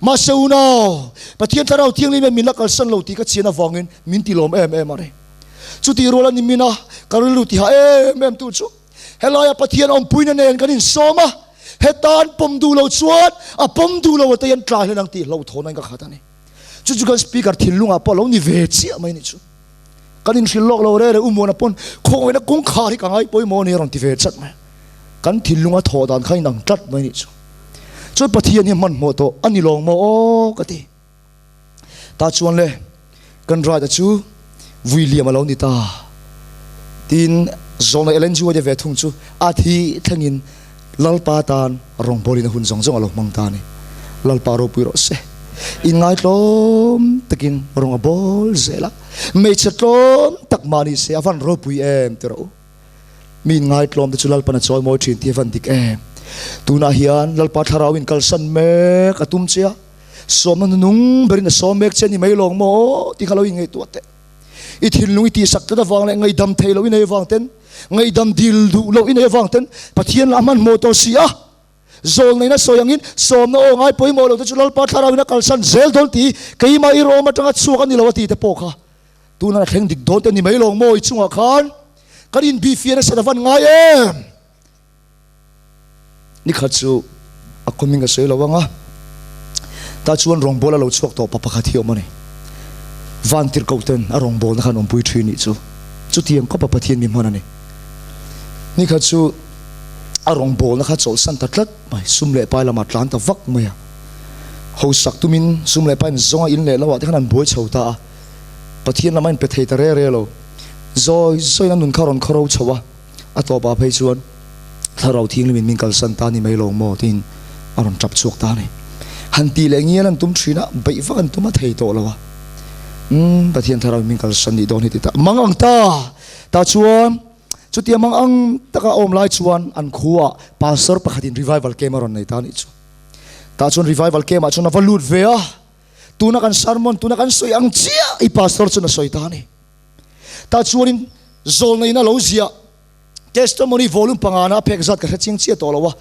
Mahse unau, Pathian Thlarau Thianghlim hian min la kalsan lo tih ka chian avangin min ti lawm em em a ni. Chutih rual a ni min a, ka rilru ti hah em em tu chu helaia Pathian awmpuina nen kan insawm a, heta an pawm duh lo chuan a pawm duh lo ate hian tlai hlen ang tih hlauhthawn ain ka khat a ni. Chu chu kan speaker thinlungah pawh a lo ni ve chiah mai a nih chu. Kan inhrilh lawk lo rere u Muana pawn khawngaihna kawngkhar hi ka ngai pawimawh a ni a rawn ti ve chat mai. Kan thinlunga thawh dan kha inang tlat mai a nih chu. Chuan Pathian hi a hmanhmawh tawh a ni lawng maw aw ka ti. Tah chuan le kan Ride-a chu vui liam a lo ni ta. Tin, Zawlna Ellen G. White-a ve thung chu a thi thlengin Lalpa tan rawngbawlin a hun zawng zawng a lo hmang ta a ni. Lalpa ropui rawh se. Inngai-tlawm takin rawng a bawl zel a, hmeichhe tlawm tak mah ni se a van ropui em ti rawh u. Mi inngai-tlawm te chu Lalpan a chawi mawi thin tih a van dik em. Tunah hian Lalpa thlarau in kalsan mek a tum che a, sawmna nunung berin a sawm mek che a ni mai lawng maw tih kha lo inngaihtuah teh. I thinlung i tihsak tlat avang leh ngaihdam thei loh i nei avang ten, ngaihdam dil duh loh i nei avang ten Pathian lah hmanhmawh tawh si a. Zawlneihna sawi angin sawmna aw ngai pawimawh lo te chu Lalpa thlarau in a kalsan zel dawn tih keimah i rawm atanga chhuak a ni lo a tih te pawh kha tunah a thleng dik dawn te ni mai lawng maw i chungah khan kan inbihfiah nasa ta van ngai em? Ni khat chu a kawming a sawi lo ang a, tah chuan rawngbâwl a lo chhuak tawh pa pakhat hi a awm a ni. Vantirhkoh ten a rawngbâwlna khan awmpui ṭhin nih chu chutiang khawpa Pathian mi hman a ni. Ni khat chu a rawngbâwlna kha chawlhsan ta tlat mai, sum leh pai lamah tlan ta vak mai a. Hausak tumin sum leh pai an zawng a, in leh lohah te khan an buai chho ta a. Pathian lamah in pe thei ta re re lo. Zawi zawiin a nun kha a rawn khawro chho a. A tawpah phei chuan Thlarau Thianghlimin min kalsan ta ni mai lo maw tiin a rawn tap chhuak ta a ni. Han tih leh ngial an tum thin a, beih vak an tum a thei tawh lo a. Umm, Pathian Thlarauin min kalsan nih dawn hi ti ta mang ang ta. Tah chuan chutia mang ang taka a awm lai chuan an khuaah Pastor pakhatin revival camp a rawn nei ta a nih chu. Tah chuan revival camp ah chuan a va lut ve a, tuna kan sermon, tuna kan sawi ang chiah i Pastor chuan a sawi ta a ni. Tah chuanin zawlneihna lo ziah Testimony volume pangana a phek zat ka hre chiang chiah tawh lo a,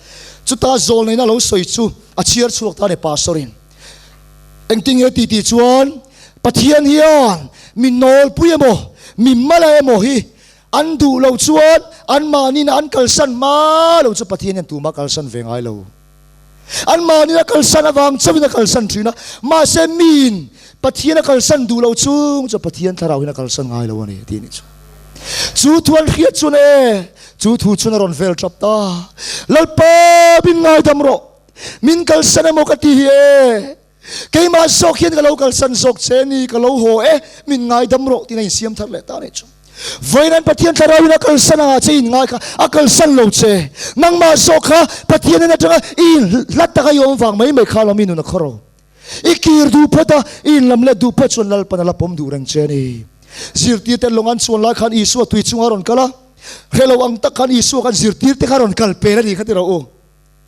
chuta zawlneihna lo sawi chu a chhiar chhuak ta a ni Pastor-in. Engtin nge ti tih chuan Pathian hian mi nawlpui emaw mi mala emaw hi an duh lo chuan anmahniin an kalsan hma lo chu Pathian hian tumah kalsan ve ngai lo. Anmahniin a kalsan avang chauhin a kalsan thin a, mahse miin Pathian a kalsan duh lo chung chu Pathian thlarau hian a kalsan ngai lo a ni tih a nih chu. Chu thu an hriat chuan e, chu thu chuan a rawn vel tap ta. Lalpa min ngaidam rawh, min kalsan emaw ka ti hi e, keimah zawk hian ka lo kalsan zawk che ni, ka lo haw e, min ngaidam rawh tiin a insiam thar leh ta a nih chu. Vawiin Pathian thlarau in a kalsan anga che in ngai kha a kalsan lo che. Nangmah zawk kha Pathian in atanga i in hlat taka i awm vang mai mai kha lawm i nun a khaw ro. I kir duh phawt a, i in lam let duh phawt chuan Lalpan a la pawm duh reng che a ni. Zirtir te lawng an chuan lai khan Isua tui chunga rawn kal a, hre lo ang tak khan Isua khan zirtir te kha rawn kal pel a ni kha ti rawh u.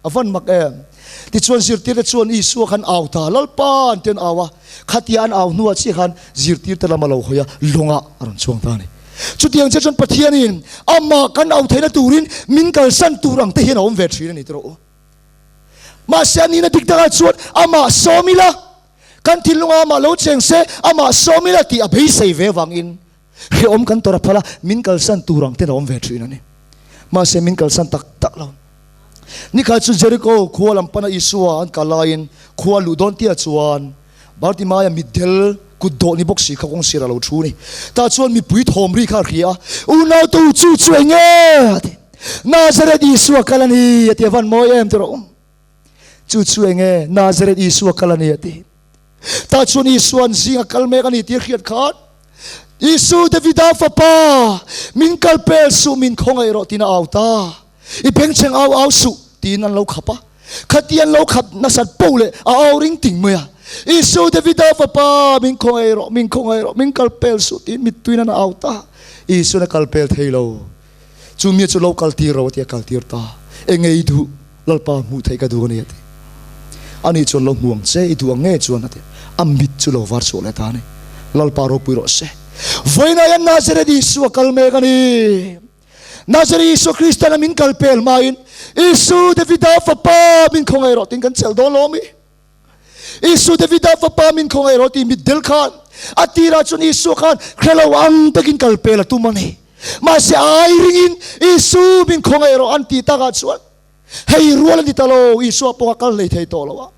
A van mak em? Tichuan zirtirte chuan Isua khan au ta, Lalpa an ti an au a. Khatia an au hnuah chiah khan zirtirte lam a lo hawi a, lawngah a rawn chhuang ta a ni. Chutiang chiah chuan Pathianin amah kan au theihna turin min kalsan tur ang te hian a awm ve thin a ni ti rawh u. Mahse a nihna dik takah chuan amah sawm ila, kan thinlungah amah lo cheng se, amah sawm ila tih a beisei ve avangin hrehawm kan tawrh a phal a, min kalsan tur ang ten a awm ve thin a ni. Mahse min kalsan tak tak lo. Nikhat chu Jeriko khua lam pana Isua an kal laiin khua luh dawn tia chuan Bartimaia mitdel kut dawh ni bawk si kha kawng sir a lo thu ni. Tah chuan mipui thawm ri kha a hria a, Unautu chu chu eng nge? a ti. Nazareth Isua kal a ni a ti, a van mawi em ti rawh. Chu chu eng nge? Nazareth Isua kal a ni a ti. Tah chuan Isua'n zing a kal mek a ni tih a hriat khan, Isu, Davida fapa, min kal pel suh, min khawngaih rawh tiin a au ta. I bengchheng au au suh tiin an lo khap a. Khati an lo khap nasat poh leh a au ring ting mai a. Isu, Davida fapa, min khawngaih rawh, min khawngaih rawh, min kal pel suh tiin mittuiin an au ta. Isu'n a kal pel thei lo. Chu mi chu lo kal tir ro a ti a kal tir ta. Eng nge i duh? Lalpa hmuh theih ka duh a ni a ti. Ani chuan lo hmu ang che, i duh ang nge chuan a ti. A mit chu lo var chhuah leh ta a ni. Lalpa ropui rawh se. Vawiinah hian Nazareth Isua kal mek a ni. Nazareth Isua Kristan a min kal pel hmain, Isu, Davida fapa, min khawngaih rawh tiin kan chelh dawn lo a mi? Isu Davida fapa min khawngaih rawh tih mitdel khan a tirah chuan Isua khan hre lo ang takin kal pel a tum a ni. Mahse ai ringin Isu min khawngaih rawh an tih takah chuan hei rual a ni ta lo, Isua pawh a kal hlei thei tawh lo a,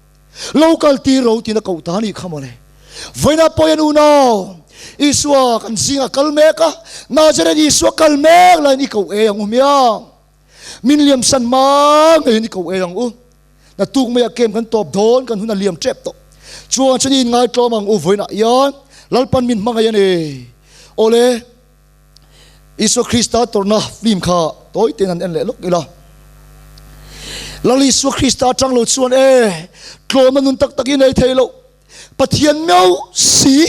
lo kal tir ro tiin a koh ta a nih kha mawle. Vawiinah pawh hian unau Isua kan zingah kal mek a, Nazareth Isua kal mek laiin i koh e ang u hmiang. Min liamsan hma ngeiin i koh e ang u. Naktuk maiah kem kan tawp dawn, kan hun a liam tep tawh. Chuan chuan i inngai tlawm ang u vawiinah hian Lalpan min hmangaih a ni. Awle, Isua Krista tawrhna film kha tawi tein han en leh lawk ila. Lal Isua Krista atang lo chuan e, tlawmna nun tak tak i nei thei lo. Pathian meuh si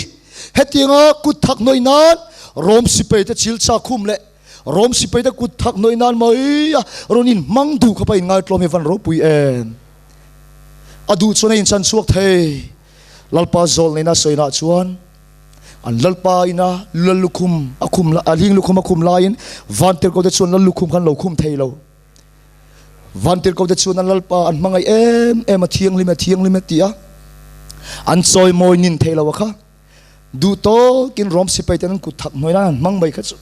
hetianga kut thak hnawih nan Rom sipai te chil chak khum leh Rom sipai te kut thak hnawih nan mai a rawn in hmang duh khawp a in ngaitlawm hi van ropui em. A duh chuan a in chan chhuak thei. Lalpa zawl neihna sawinah chuan an Lalpa ina lal lukhum a khum a hling lukhum a khum laiin vantirhkoh te chuan lal lukhum khan lo khum thei lo. Vantirhkohte chuan an Lalpa an hmangaih em em a, thianghlim e, thianghlim e ti a an chawimawi nin thei lo a kha. Duh tawkin Rom sipaiten an kut thak hnuai nan an hmang mai kha chu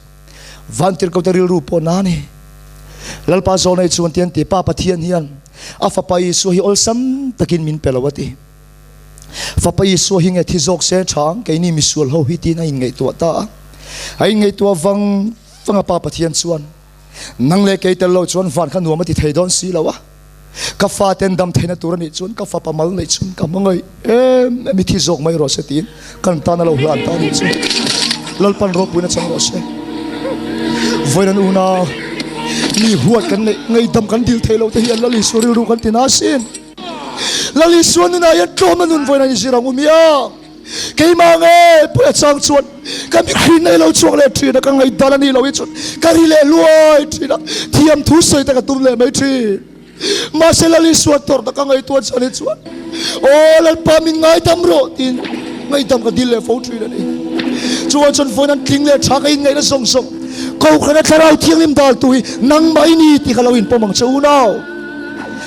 Vantirhkohte rilru pawh na a ni. Lalpa zawlnei chuan ti an ti, Pa Pathian hian a Fapa Isua hi awlsam takin min pe lo a ti. Fapa Isua hi nge thi zawk se tha ang, keini misual ho hi tiin a inngaihtuah ta a. A inngaihtuah vang vang a Pa Pathian chuan. Nang leh kei tel lo chuan van kha nuam a ti thei dawn si lo a, ka faten dam theihna tur a nih chuan ka fapa mal neih chhun ka hmangaih em em i thi zawk mai rawh se tiin kan tan a lo hlan ta a nih chu. Lalpan ropuina chang rawh se. Vawiin an unau mi huat kan neih ngaihdam kan dil thei lo te hian Lal Isua rilru kan ti na asin. Lal Isua nunah hian tlawmna nun vawiin an inzir ang u miang. Keimah nge pawh a chang chuan ka mihring nei lo chhuak leh thin a, ka ngaihdan a nih loh hi chuan ka ri leh luai thin a, thiam thu sawi te ka tum leh mai thin. Mahse Lal Isua tawrhna ka ngaihtuah chuan hi chuan Aw Lalpa min ngaidam rawh tiin ngaihdam ka dil leh fo thin a ni. Chuvang chuan vawiin an tling leh tha ka inngaihna zawng zawng Kohhrana Thlarau Thianghlim daltu hi nangmah i ni tih ka lo inpawm ang che unau.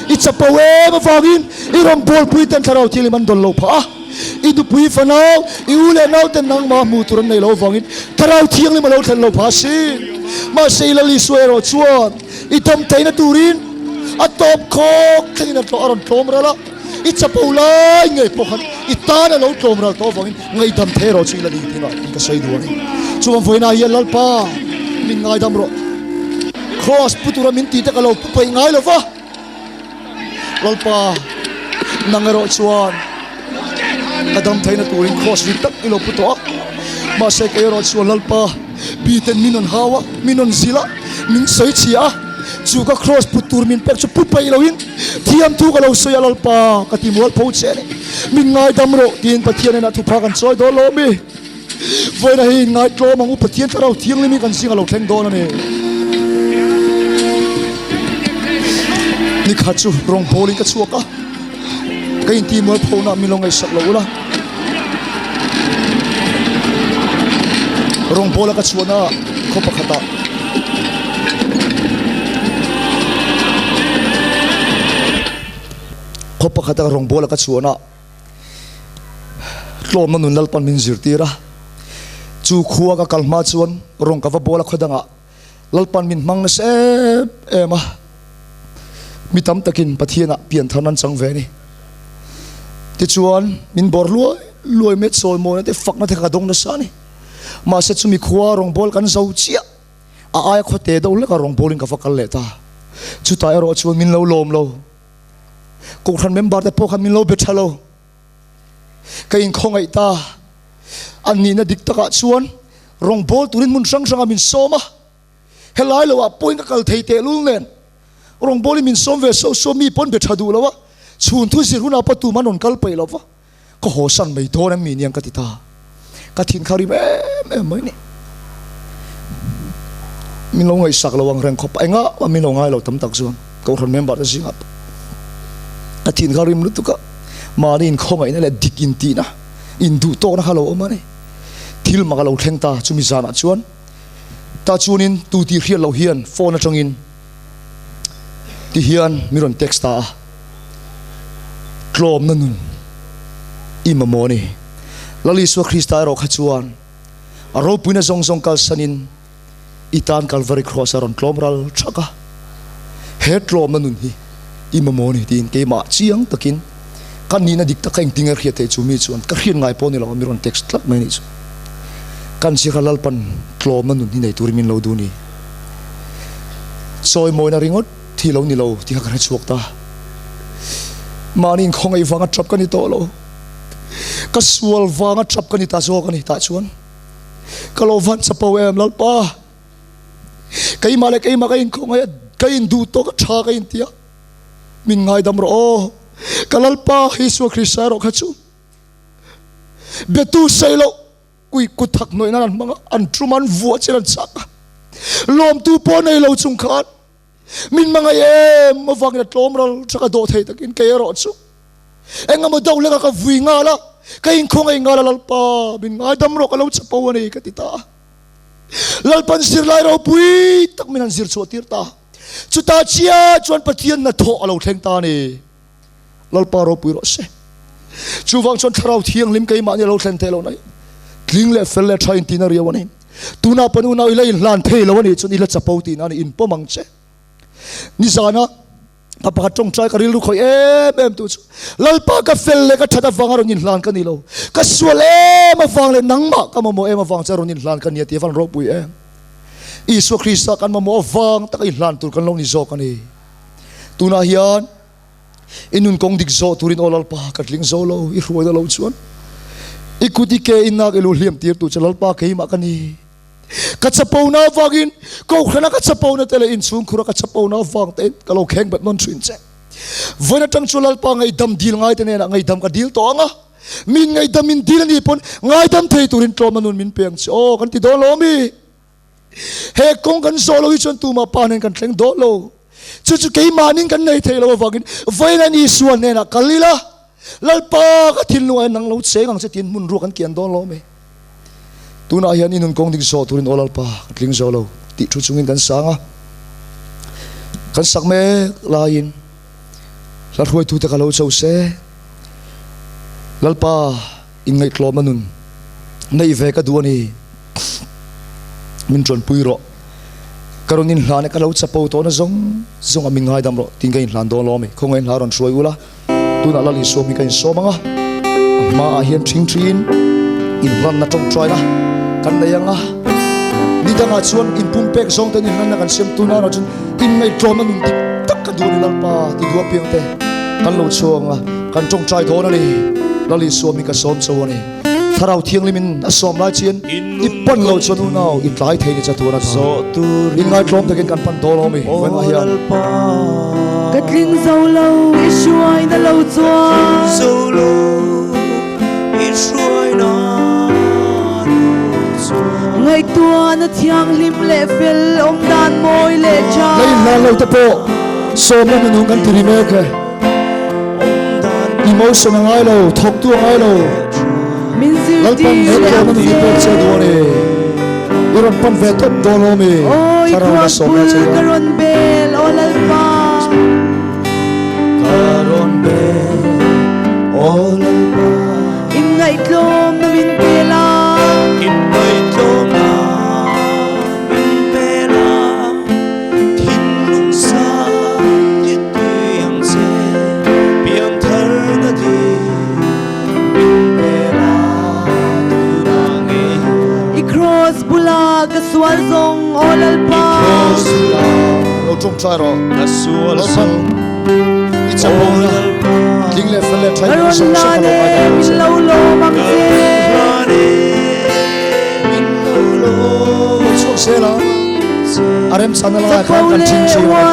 I chapo em avangin i rawngbawlpui ten Thlarau Thianghlim an dawn lo phah a. I nupui fanau, i u leh nauten nangmah hmuh tur an nei lo avangin Thlarau Thianghlim a lo thlen lo phah si. Mahse i Lal Isua erawh chuan i dam theihna turin a tawp khawk thlengin a tlawh a rawn tlawm ral a, i chapo lai ngei pawh khan i tan a lo tlawm ral tawh avangin ngaihdam thei erawh chu i la ni tihah in ka sawi duh a ni. Chuvang vawiinah hian Lalpa min ngaidam rawh. Kraws pu tura min tih te ka lo pu peih ngai lo va. Lalpa, nang erawh chuan ka dam theihna turin kraws ri tak i lo pu tawh a. Mahse kei erawh chuan Lalpa, miten min rawn hau a, min rawn zilh a, min sawi chhia a, chu ka kraws put tur min pek chu pu peih loin thiamthu ka lo sawi a, Lalpa, ka ti mual pho che a ni. Min ngaidam rawh tiin Pathian hnenah thupha kan chawi dawn lo a mi? Vawiina hei inngai tlawm ang u, Pathian Thlarau Thianghlim hi kan zing a lo thleng dawn a ni. Nikhat chu rawng bawlin ka chhuak a, ka inti mual phona min lo ngaihsak lo ula. Rawng bawla ka chhuahna khaw pakhatah khaw pakhata rawng bawla ka chhuahna Tlawmna nun Lalpan min zirtir a, chu khua ka kal hma chuan rawng ka va bawl a khaw dangah Lalpan min hmang nasa em em a, mi tam takin Pathianah pianthar nan chang ve a ni. Tichuan min bawr luai luai mai a, chawimawina te fakna te kha ka dawng nasa a ni. Mahse chumi khua rawng bawl kan zo chiah a aia khaw te deuh hlekah rawng bawlin ka va kal leh ta. Chutah erawh chuan min lo lawm lo. Kohhran member te pawh khan min lo be tha lo. Ka inkhawngaih ta. An nihna dik takah chuan rawngbawl turin hmun hrang hrangah min sawm a. Helai loah pawhin ka kal thei tehlul nen rawngbawlin min sawm ve soh soh mi pawn be tha duh lo a. Chhun thu zir hunah pawh tum an rawn kal peih lo va. Ka haw san mai dawn em mi niang ka ti ta. Ka thin kha rim em em mai ni. Min lo ngaihsak lo ang reng khawp a, engah mah min lo ngai lo tam tak chuan Kohhran member te zingah pawh ka thin kha rim lutuk a, mahni inkhawngaihna leh dik intihna, induhtawkna kha lo awm a ni. Thil mak a lo thleng ta chumi zanah chuan ta chuanin tu tih hriat loh hian phone atangin ti hian min rawn text ta a. Tlawmna nun. I mamawh a ni. Lal Isua Krista erawh kha chuan a ropuina zawng zawng kalsanin i tan Kalvari Kraws a rawn tlawm ral thak a, he tlawmna nun hi i mamawh a ni tiin keimah chiang takin ka nihna dik tak kha engtin nge hriat theih chu mi chuan ka hriat ngai pawh ni lo a mi rawn text tlat mai a nih chu. Kan zirha Lalpan tlawmna nun hi nei turin min lo duh ni. Chawimawina ringawt thi lo ni lo tih kha ka hre chhuak ta. Mahni inkhawngaih vanga tap ka ni tawh lo. Ka sual vanga tap ka ni ta zawk a ni tah chuan ka lo van chapo em Lalpa. Keimah leh keimah ka inkhawngaih a, ka induh tawk a tha ka inti a, min ngaidam rawh aw. Ka Lalpa Isua Krista erawh kha chu betu sei loh kui kut thak hnawih nan an hmang a, an tum an vuah chin an chak a, lawmtu pawh nei lo chung khan min hmangaih em avangin a tlawm ral tha ka dawh thei takin kei erawh chu engemaw deuh hlek a ka vui nghal a, ka inkhawngaih nghal a, Lalpa min ngaidam rawh ka lo chapo a ni ka ti ta a. Lalpan zirlai ropui tak min han zir chhuah tir ta. Chutah chiah chuan Pathian hnathawh a lo thleng ta a ni. Lalpa ropui rawh se. Chuvang chuan Thlarau Thianghlim keimahni a lo thlen theih loh na hi tling leh fel leh tha intina riau a ni. Tunah pawn unau i la inhlan thei lo a nih chuan i la chapo tihna a ni, inpawm ang che. Nizana pa pakhat tawngtai ka rilru khawih em em tu chu Lalpa ka fel leh ka that avanga rawn inhlan ka ni lo, ka sual em avang leh nangmah ka mamawh em avang che rawn inhlan ka ni a ti a van ropui em. Isua Krista kan mamawh avang taka inhlan tur kan lo ni zawk a ni. Tunah hian I nun kawng dik zawh turin aw Lalpa ka tling zo lo, i hruaina lo chuan i kut i ke i nak i lu hliam tir tu che Lalpa keimah ka ni. Ka chapona avangin kohhrana ka chapona te leh inchhungkhura ka chapona avang tein ka lo kheng bet nawn thin che. Vawiin atang chu Lalpa ngaihdam dil ngai te nenah ngaihdam ka dil tawh ang a, min ngaihdam in dil a nih pawn ngaidam thei turin tlawmna nun min pe ang che aw kan ti dawn lo ami? He kawng kan zawh lo hi chuan tumah pa nen kan thleng dawn lo. Chu chu keimahnin kan nei thei lo avangin vawiin an Isua hnenah kal ila, Lalpa ka thinlung ah hian nang lo cheng ang che tiin hmun ruak an kian dawn lo mai. Tunah hian i nun kawng dik zawh turin aw Lalpa ka tling zo lo tih thu chungin kan sang a. Kan sak mek laiin hla hruaitute ka lo cho se. Lalpa. Inngaihtlawmna nun neih ve ka duh a ni. Min ṭawnpui rawh. Ka rawn inhlan e, ka lo chapo tawhna zawng zawng a min ngaidam rawh tiin ka inhlan dawn lo a mi. Khawngaih hla rawn hruai ula, tunah Lal Isua hming ka insawm ang a, a hmaah hian ṭhingṭhiin inhlanna ṭawngṭaina kan nei ang a. Ni dangah chuan inpumpek zawng ten inhlanna kan siam tunah erawh chuan inngaihtlawmna nun dik tak ka duh a ni Lalpa ti duh apiangte kan lo chhuak ang a. Kan tawngtai dawn a ni. Lal Isua mi ka sawm cho a ni. Thlarau Thianghlimin a sawm lai chian i pan lo chuan unau i tlai thei ni chatuan ata. Inngaihtlawm takin kan pan dawn awm i vawiinah hian. Ka tling zo lo i hruaina lo chuan. Ngaihtuahna thianghlim leh fel awm dan mawi leh tha. La inhlan lo te pawh sawmna hnuhnung kan ti ri mek e. Emotion a ngai lo, thawktu a ngai lo. Min Lalpan zirtir he leh tlawmna ang nun hi pek che. che duh a ni. I rawn pan ve tawp dawn lo mi? Aw, i Thlarau la cross sawmna bul che ka hian. rawn bel, aw Lalpa. Ka rawn bel, aw Lalpa. Inngaihtlawmna min pe la. Inngaihtlawmna min pe la. Thinlung sang i tui ang che, piangthar na dil min pe la tunah ngei hian. I cross bula ka sual zawng aw Lalpa. I cross bula Lo tawngtai rawh. ka sual Lalpan zawng i chapo aw na Lalpa. tling leh fel leh tha Ka in rawn zawng lan zawng a lo e ngaidam min che. lo lawm ang Ka che. rawn lan e min lo lawm Lo chhuak zel a. che. A remchana laiah Chapo khan kan leh thin thin a.